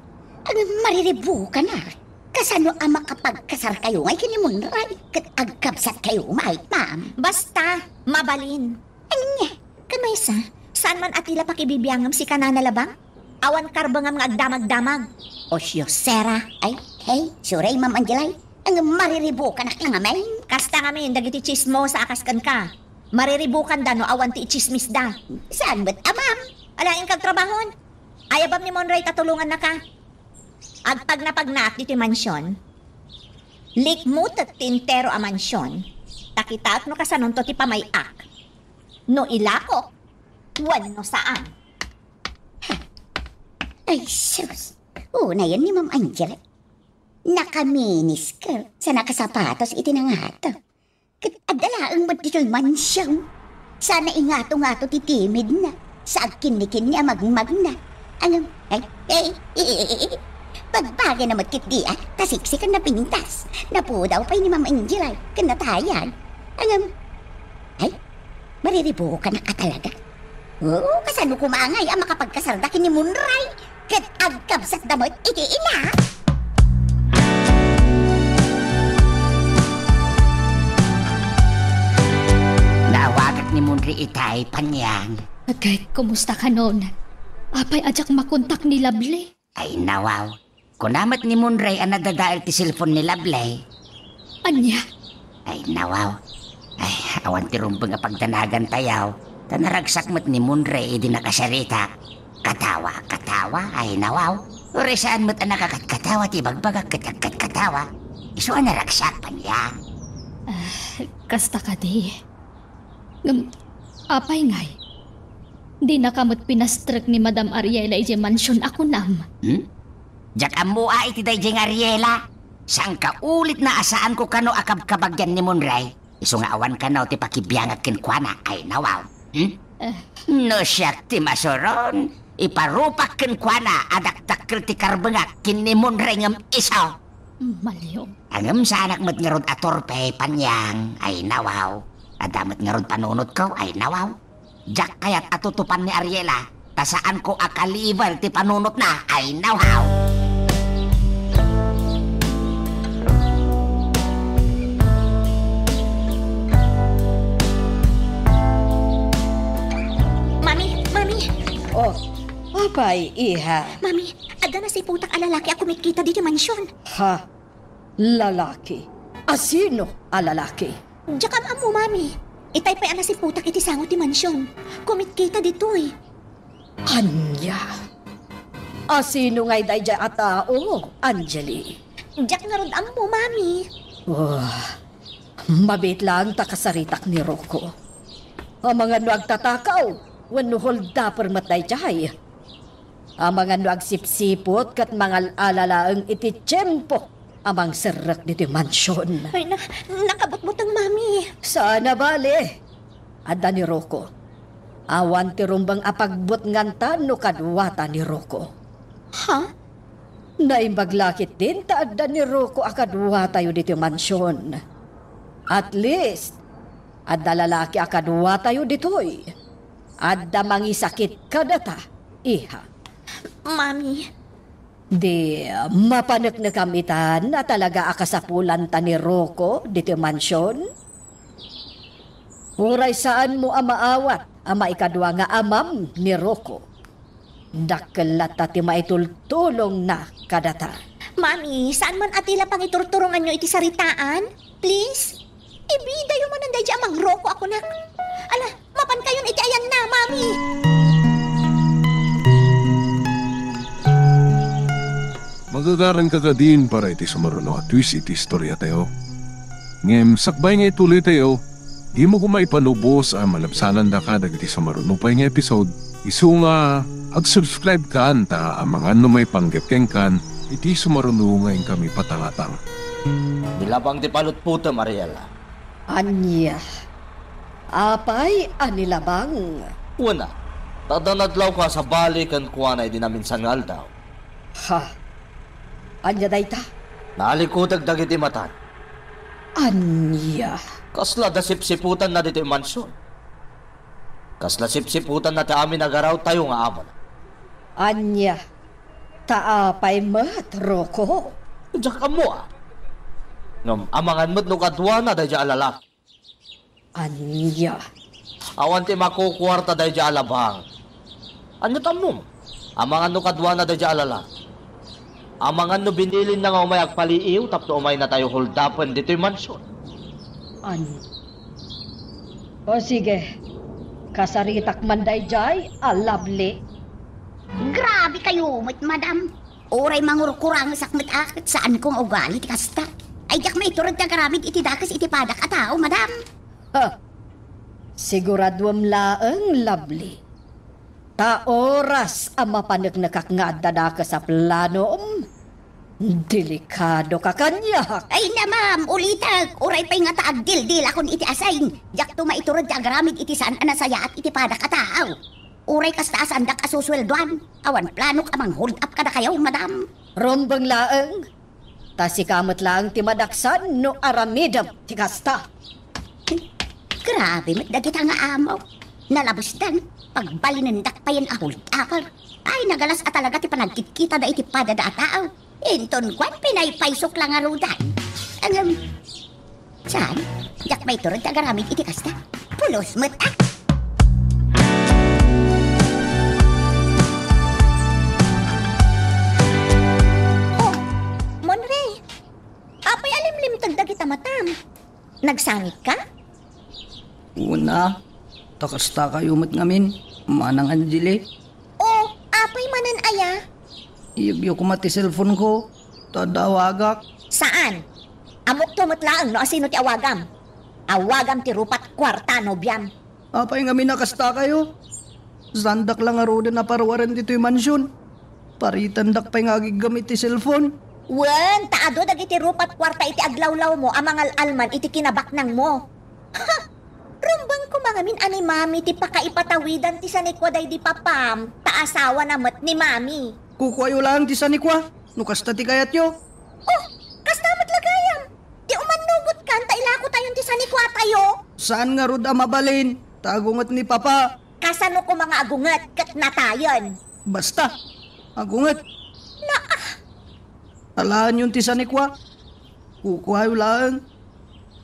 Ang mariribukanak. Kasano a makapagkasarkayo ngay ken ni Monray? Ket agkabsatkayo met, ma'am. Basta, mabalin. Ania? Ken maysa, saan man a ti la pakibibiangem sika, Nana Labang? Awan karbengam nga agdamagdamag. Osiosera. Ay, hey, sorry, Ma'am Angel, ay. Ang mariribukanak la ngamin. Kasta ngamin dagiti tsismosa a kas kenka. Mariribukanda no awan ti itsismisda. Saan met a, ma'am? Ala, inka agtrabahon. Ayabam ni Monray ta tulongannaka. Agpagnapagnaak ditoy mansion. Likmutek ti entero a mansion. Ta kitaek no kasanonto ti pamay-ak. No ilakok, wenno saan. Ay, sus. Unayen ni Ma'am Angel. Nakaminiskirt sa nakasapatos iti nangato. Ket adda laeng met ditoy mansion. Sana ingato-ngato ti timidna. Sa agkinnikinni a magmagna. Ngem, ay, ay, pagbagana met ketdi, a, ta siksi ken napintas. Napudaw pay ni Ma'am Angel, ay, ken natayag. Ngem, ay, mariribukanak a talaga. Oo, kasano koma ngay a makapagkasarda ken ni Monray? Ket agkabsatda met iti ina. Naawagak ni Monray itay, Panyang. Ket kumusta kanon? Apay a diak makontak ni Lovely? Ay, nawaw. Kuna met ni Monray a nadadael ti cellphone ni Lovely. Ania? Ay, nawaw. Ay, awan ti rumbeng a pagdanagantayo. Ta naragsak met ni Monray idi nakasaritak. Katawa, katawa, ay, nawaw. Uray saan met a nakakatkatawa ti ibagbagak ket agkatkatawa. Isu a naragsak, Panyang. Ah, kasta kadi. Ngem, apay ngay? Dinaka met pinastrek ni Madam Ariela idiay mansion a kunam? Hmm? Diak ammo a iti daydiay nga Ariela. Sangkaulit na a saanko kano a kabkabagian ni Monray. Isu nga awan kano ti pakibiangak kenkuana, ay nawaw. Hmm? Eh. No siak ti masuron, iparupak kenkuana a dakdakkel ti karbengak ken ni Monray ngem isu. Maliw. Ngem saanak met ngarud a torpe, Panyang, ay nawaw. Adda met ngarud panunotko, ay nawaw. Diak kayat a tutupan ni Ariela, ta saanko a kaliber ti panunotna, ay nawaw. Mami, Mami! Oh, apay, iha? Mami, adda nasiputak a lalaki a kumitkita ditoy mansion. Ha? Lalaki? Asino a lalaki? Diak am-ammo, Mami. Itay pay a nasiputak iti sango ti mansion. Kumitkita ditoy. Ania? Asino ngay daydiay a tao, Angeli? Diak ngarud ammo, Mami. Oh, mabiit laeng ta kasaritak ni Rocco. Amangan no agtatakaw wenno holdaper met daydiay. Amangan no agsipsiput ket mangal-ala laeng iti tiempo a mangserrek ditoy mansion. Ay, na-, nakabutbuteng, Mami. Saan a bale. Adda ni Rocco. Awan ti rumbeng a pagbutnganta no kaduata ni Rocco. Ha? Naimbag la ketdin ta adda ni Rocco a kaduatayo ditoy mansion. At least, adda lalaki a kaduatayo ditoy. Adda mangisakit kadata, iha. Mami. Di mapaneknekam itan a talaga a kasapulanta ni Rocco ditoy mansion? Uray saanmo a maawat a maikadua nga amam ni Rocco, dakkel latta ti maitultulongna kadata. Mami, saan man a ti la pangiturturonganyo iti saritaan? Please? Ibidayo manen daydi a mangroko a kunak. Ala, mapankayon iti ayanna, Mami! Magagaranka kadin para iti sumaruno a twist iti istoriatayo. Ngem sakbay nga ituloytayo, dimo koma ipalubos a malabsanandaka dagiti sumaruno pay nga episode, isu nga ag-subscribe kan ta amangan no maipanggep kenkan iti sumaruno nga inkami patangatang. Nilabang ti palutpotem, Ariela. Ania? Apay a nilabang? Wen a, ta adda nadlawko a sabali kenkuana idi naminsan nga aldaw. Ha? Ania dayta? Nalikutek dagiti matan. Ania? Kasla da sipsiputanna ditoy mansion. Kasla sipsiputanna ti amin a garawtayo nga amona. Ania? Ta apay met, Rocco? Diak ammo a. Ngem amangan met no kaduana daydi a lalaki. Ania? Awan ti makukuarta daydi a labang. Ania ti ammom? Amangan no kaduana daydi a lalaki. Amangan no binilinna nga umay agpaliiw tapno umaynatayo holdapen ditoy mansion. An-, o sige, kasaritak man daydiay a Lovely. Grabe kayo met, madam. Uray mangurkurangesak met a ket saanko nga ugali ti kasta. Ay, diak maiturod ti agaramid iti dakes iti padak a tao, madam. Ha! Siguraduem laeng, Lovely. Ta oras a mapaneknekak nga adda dakes a planom, delikadoka kaniak. Ay na, ma'am, ulitek, uray pay nga ta agdildilakon iti assign, diakto maiturod ti agaramid iti saan a nasayaat iti padak a tao. Uray kasta a saandak a susueldoan, awan planok a manghold up kadakayo, madam. Rumbeng laeng. Ta sika met laeng ti madaksan no aramidem ti kasta. Grabe met dagita nga amo. Nalabesdan, pagbalinendak payen a hold upper. Ay, nagalas a talaga ti panagkitkitada iti padada a tao. Inton kuan, pinaypaysok la ngaruden. Ngem, saan? Diak maiturod ti agaramid iti kasta. Pulos met a. Oh, Monre, apay a limlimteg dagita matam? Nagsangit ka? Una, ta kasta kayo met ngamin, Manang Angeli. O, apay manen aya? Iyegyo koma ti cellphone ko, ta adda awagak. Saan? Ammokto met laeng no asino ti awagam. Awagam ti rupat kuarta, nobiam. Apay ngamin a kasta kayo? Saandak la ngaruden a paruaren ditoy mansion. Paritendak pay nga agiggam iti cellphone. Wen, ta adu dagiti rupat kuarta iti aglawlawmo a mangal-alman iti kinabaknangmo. Ha! Rumbeng koma ngamin a ni Mami ti pakaipatawidan ti sanikua daydi papam, ta asawana met ni Mami. Kukuayo laeng ti sanikua, no kasta ti kayatyo. Oh, kasta met la gayam. Ti umannugotkan ta ilakotayon ti sanikuatayo. Saan ngarud a mabalin, ta agunget ni Papa. Kasano koma nga agunget ket natayen? Basta, agunget. Na, ah. Alaenyon ti sanikua. Kukuayo laeng.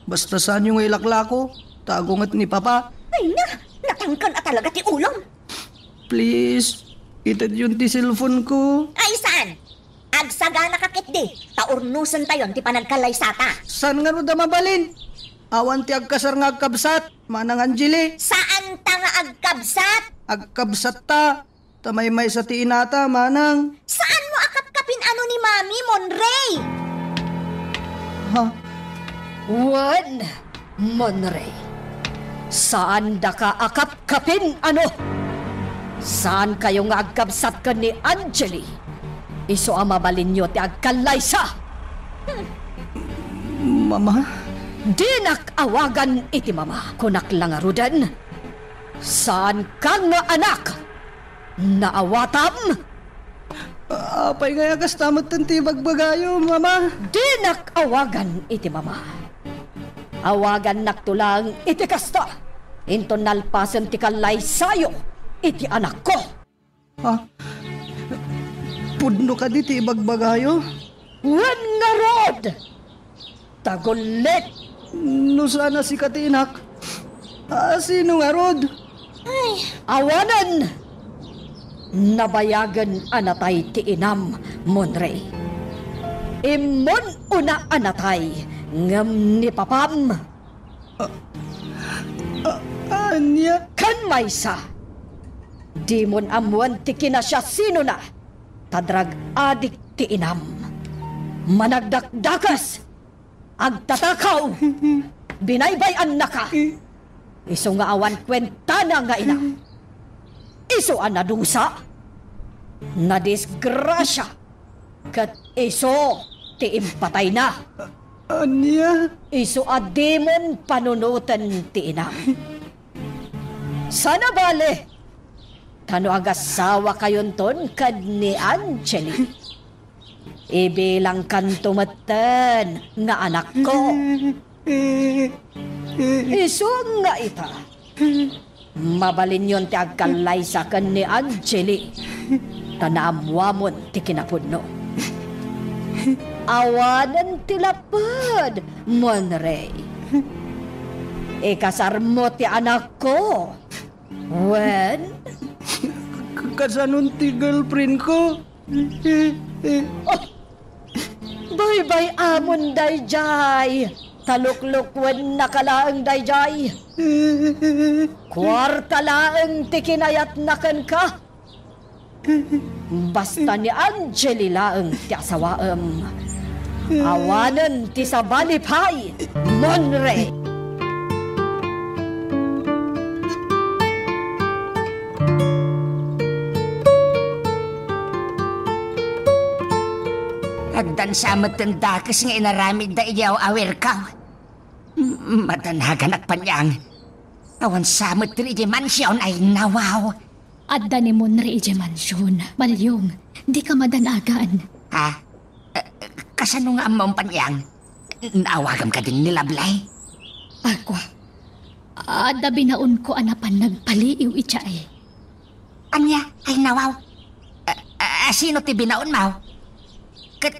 Basta saanyo nga ilaklako, ta agunget ni Papa. Ay na, natangken a talaga ti ulom. Please, itedyon ti cellphone ko. Ay, saan? Agsagana ka ketdi, ta urnosentayon ti panagkallaysata. Saan ngarud a mabalin? Awan ti agkasar nga agkabsat, Manang Angeli. Saanta nga agkabsat? Agkabsatta, ta maymaysa ti inata, Manang. Saanmo a kapkapin-ano ni Mami, Monrey? Ha? Wen, Monrey, saandaka a kapkapin-ano? Saankayo nga agkabsat ken ni Angeli? Isu a mabalinyo ti agkallaysa. Mama? Dinak awagan iti mama. Kunak la ngaruden, saanka nga anak. Naawatam? Apay ngay a kasta metten ti ibagbagayo, Mama? Dinak awagan iti mama. Awagannakto laeng iti kasta, inton nalpasen ti kallaysayo iti anakko. Ha? Pudno kadi ti ibagbagayo? Wen ngarud! Tagullit! No saan a sika ti inak, Ah, sino ngarud? Ay. Awanen! Nabayagen a natay ti inam, Monre. Immon una a natay, ngem ni papam. Ah, ah, ania? Ken maysa, dimon ammoen ti kinasiasinona, ta drug addict ti inam. Managdakdakes! Agtatakaw! Binaybay-annaka! Isu nga awan kuentana nga ina. Isu a nadusa, nadisgrasia, ket isu ti impatayna. Ania? Isu a dimon panunoten ti ina. Sana bale, ta no agasawakayonton ken ni Angeli, ibilangkanto metten nga anakko. Isu nga ita, mabalinyon ti agkallaysa ken ni Angeli, ta naammuamon ti kinapudno. Awanen ti lapud, Monre. Ikasarmo ti anakko. Wen? K-, kasanon ti girlfriend ko? Oh! Baybay-amon dayjay! Taluklukuennaka laeng dayjay! Kuarta laeng ti kinayatna kenka! Basta ni Angeli laeng ti asawaem. Awanen ti sabali pay, Monre! Addan sa metten dakes nga inaramidda idiay aw-awirko. M-, madanaganak, Panyang. Awan sa metten idiay mansion, ay nawaw. Adda ni Monre idiay mansion. Malyong, dika madanagan. Ha? Eh, kasano nga ammom, Panyang? Naawagam kadin ni Lablay? Agwa, adda binaonko a napan nagpaliiw idiay. Ania? Ay nawaw. Eh, eh, sino ti binaonmo? Ket,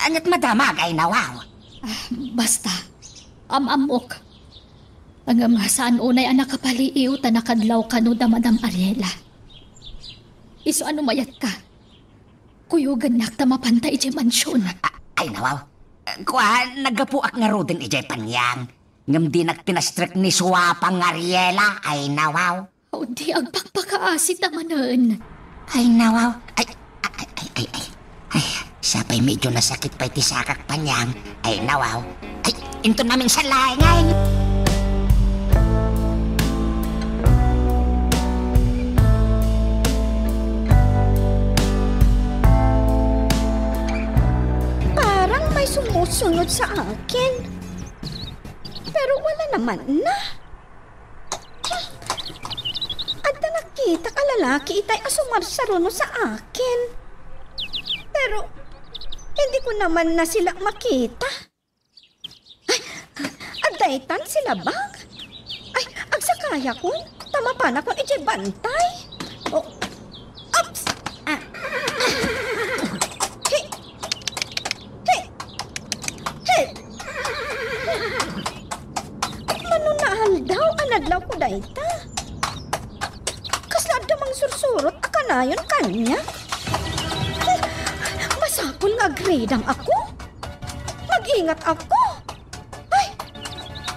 aniat madamag? Ay nawaw. Ah, basta, am-ammok. Ngem saan unay a nakapaliiw ta nakadlaw kano da Madam Ariela. Isu a no mayatka, kuyogennak ta mapanta idiay mansion. A-, ay nawaw. Kua, naggapuak ngaruden idiay, Panyang. Ngem dinak tinastrek ni suapang nga Ariela. Ay nawaw. O, di agpakpakaasi ta manen. Ay, nawaw. Ay, ay, ay, ay, ay. Ay, sapay medyo nasakit pay ti sakak, Panyang. Ay, nawaw. Ay, inton maminsan laeng, ay. Parang may sumusunod sa akin. Pero wala naman na. Adda nakitak a lalaki itay a sumarsaruno sa akin. Pero, hindi ko naman na sila makita. Ay, adda itan sila, bang? Ay, agsakayakon, ta mapanakon idiay bantay. Oh, oops! Ah. Hey! Hey! Hey! Mano nga aldaw a nadlawko dayta? Kasla adda mangsursurot a kanayon kaniak? Masapul nga agridang ako. Mag-ingat ako. Ay,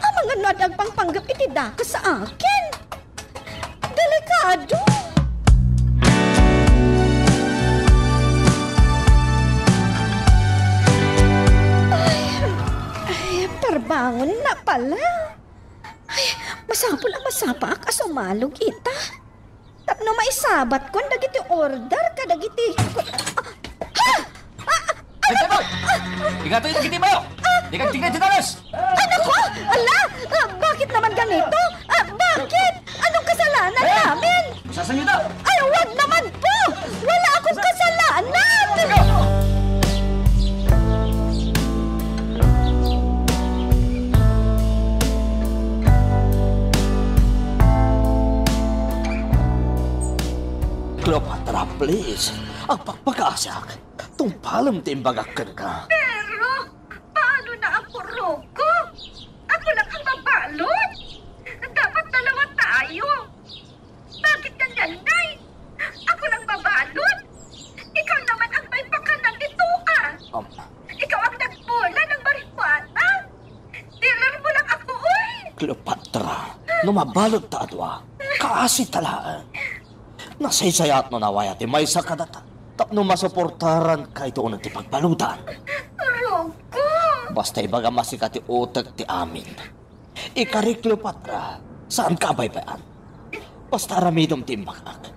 amangan no adda agpangpanggep iti dakes sa akin. Delikado. Ay, ay, parbangon na pala. Ay, masapul a masapaak a sumalog ita. Tapno maisabatkon dagiti order kadagiti ku-, ah, ha? Ah, ah, Ay, ano? Teboy! Igatoy dagiti bayo! Dikag tigna ti dalos! Anak ko! Ala! Ah, bakit naman ganito? Ah, bakit? Anong kasalanan namin? Sasanyo daw! Ay, wag naman po! Wala akong kasalanan! Cleopatra, please. Agpakpakaasiak. Tungpalem ti imbagak kenka. Pero, paano na ako, Rocco? Ako lang ang mabalot? Dapat No mabaludta a dua, kaasita laeng. Nasaysayaat no nawaya ti maysa kadata tapno masuportaranka iti uneg ti pagbaludan. Rocco! Basta ibagam a sika ti utek ti amin. Ikari, Cleopatra, saanka a baybay-an. Basta aramidem ti imbagak.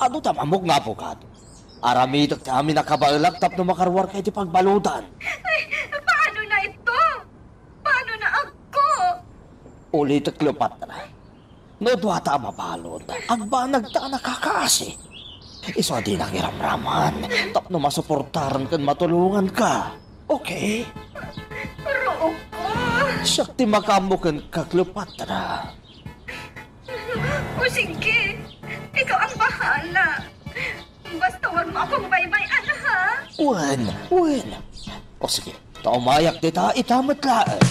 Adu ta mammok nga abogado. Aramidek ti amin a kabaelak tapno makaruarka iti pagbaludan. Ay, paano na ito? Paano na ako? Ulitek, Cleopatra. No duata a mabalud, agbanagta a nakakaasi. Isu a dinak iramraman tapno masuportaran ken matulonganka. Okay? Rocco! Siak ti makaammo kenka, Cleopatra. O sige, ikaw ang bahala. Basta wag mo akong baybay-an, ha? Wen, wen. O sige, ta umayak dita, ita met laeng.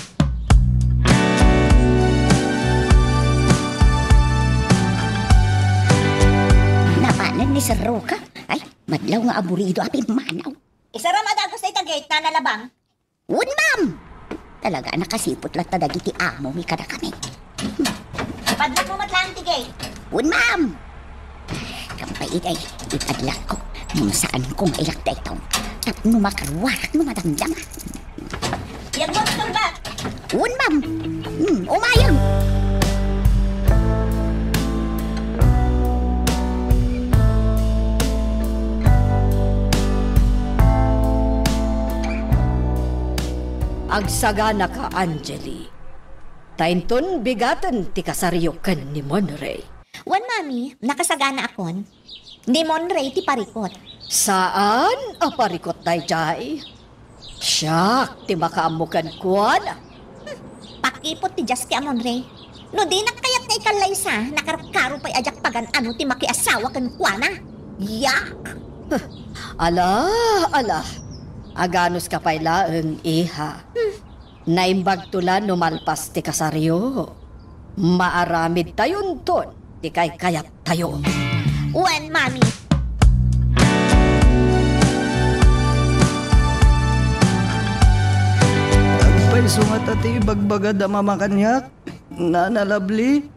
Napanen ni Sir Roca. Ay, madlaw nga aburido a pimmanaw. Isaram a dagus dayta gate, Nana Labang. Wen, ma'am! Talaga, nakasiput latta dagiti amomi kadakami. Padlock mo met laeng ti gate. Wen, ma'am! Kampay itay, ipadlockko. Ngem saanko nga ilak daytoy. Tapno makaruarak no madamdama. Yan mo, itong bat. Wen, ma'am! Hmm, umayam! Agsaganaka, Angeli. Ta inton bigaten ti kasaryo ken ni Monray. Wen, Mami, nakasaganakon. Ni Monray ti parikut. Saan a parikut daydiay? Siak ti makaammo kenkuana. Pakiput ti diaski a Monray. No dinak kayat nga ikallaysa, nakarkaro pay a diak pagan-ano ti makiasawa kenkuana. Yak! Ala, ala. Aganuska pay laeng, iha. Naimbagto la no malpas ti kasaryo. Maaramidtayonton ti kaykayattayo. Wen, Mami. Agpayso ngata ti ibagbagada, Mama, kaniak, Nana Lovely?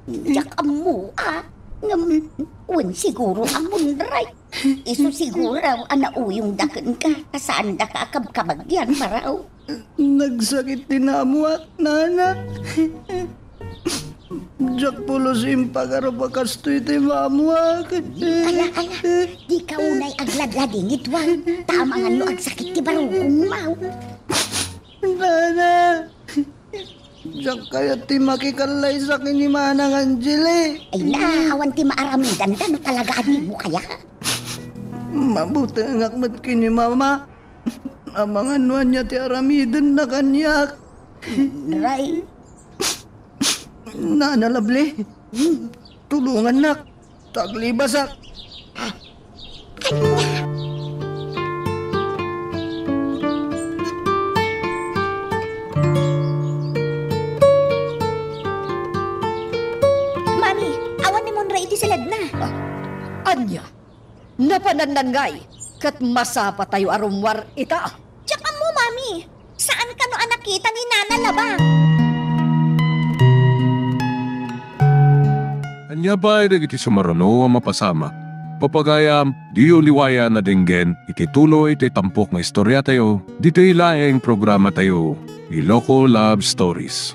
Diak ammo, a. Ngem, wen siguro a Monray. Isu siguro a nauyongda kenka, ta saandaka a kabkabagyan, maraw. Nagsakit ti namuak, Nana. Diak pulos impagarup a kastoy ti mamuak. Ala, ala, dika unay agladladingit, Juan. Ta amangan no agsakit ti barukongmo. Nana, diak kayat ti makikallaysa ken ni Manang Angeli. Ay na, awan ti maaramidanda no talaga a dimo kayat. Mabutengak met ken ni Mama. Amangan no ania ti aramidenna kaniak. Ray. Nana Lovely, tulongannak, ta aglibasak. Ania? Mami, awan ni Monray iti siledna. Ah, ania? Napanannan ngay, ket masapatayo a rummuar ita. Diak ammo, Mami. Saan kano a nakita ni Nana Labang? Ania pay dagiti sumaruno a mapasamak? Papagayam, diyo liwayan a denggen iti tuloy ti tampok nga istoriatayo, ditoy laeng programatayo, Iloko Love Stories.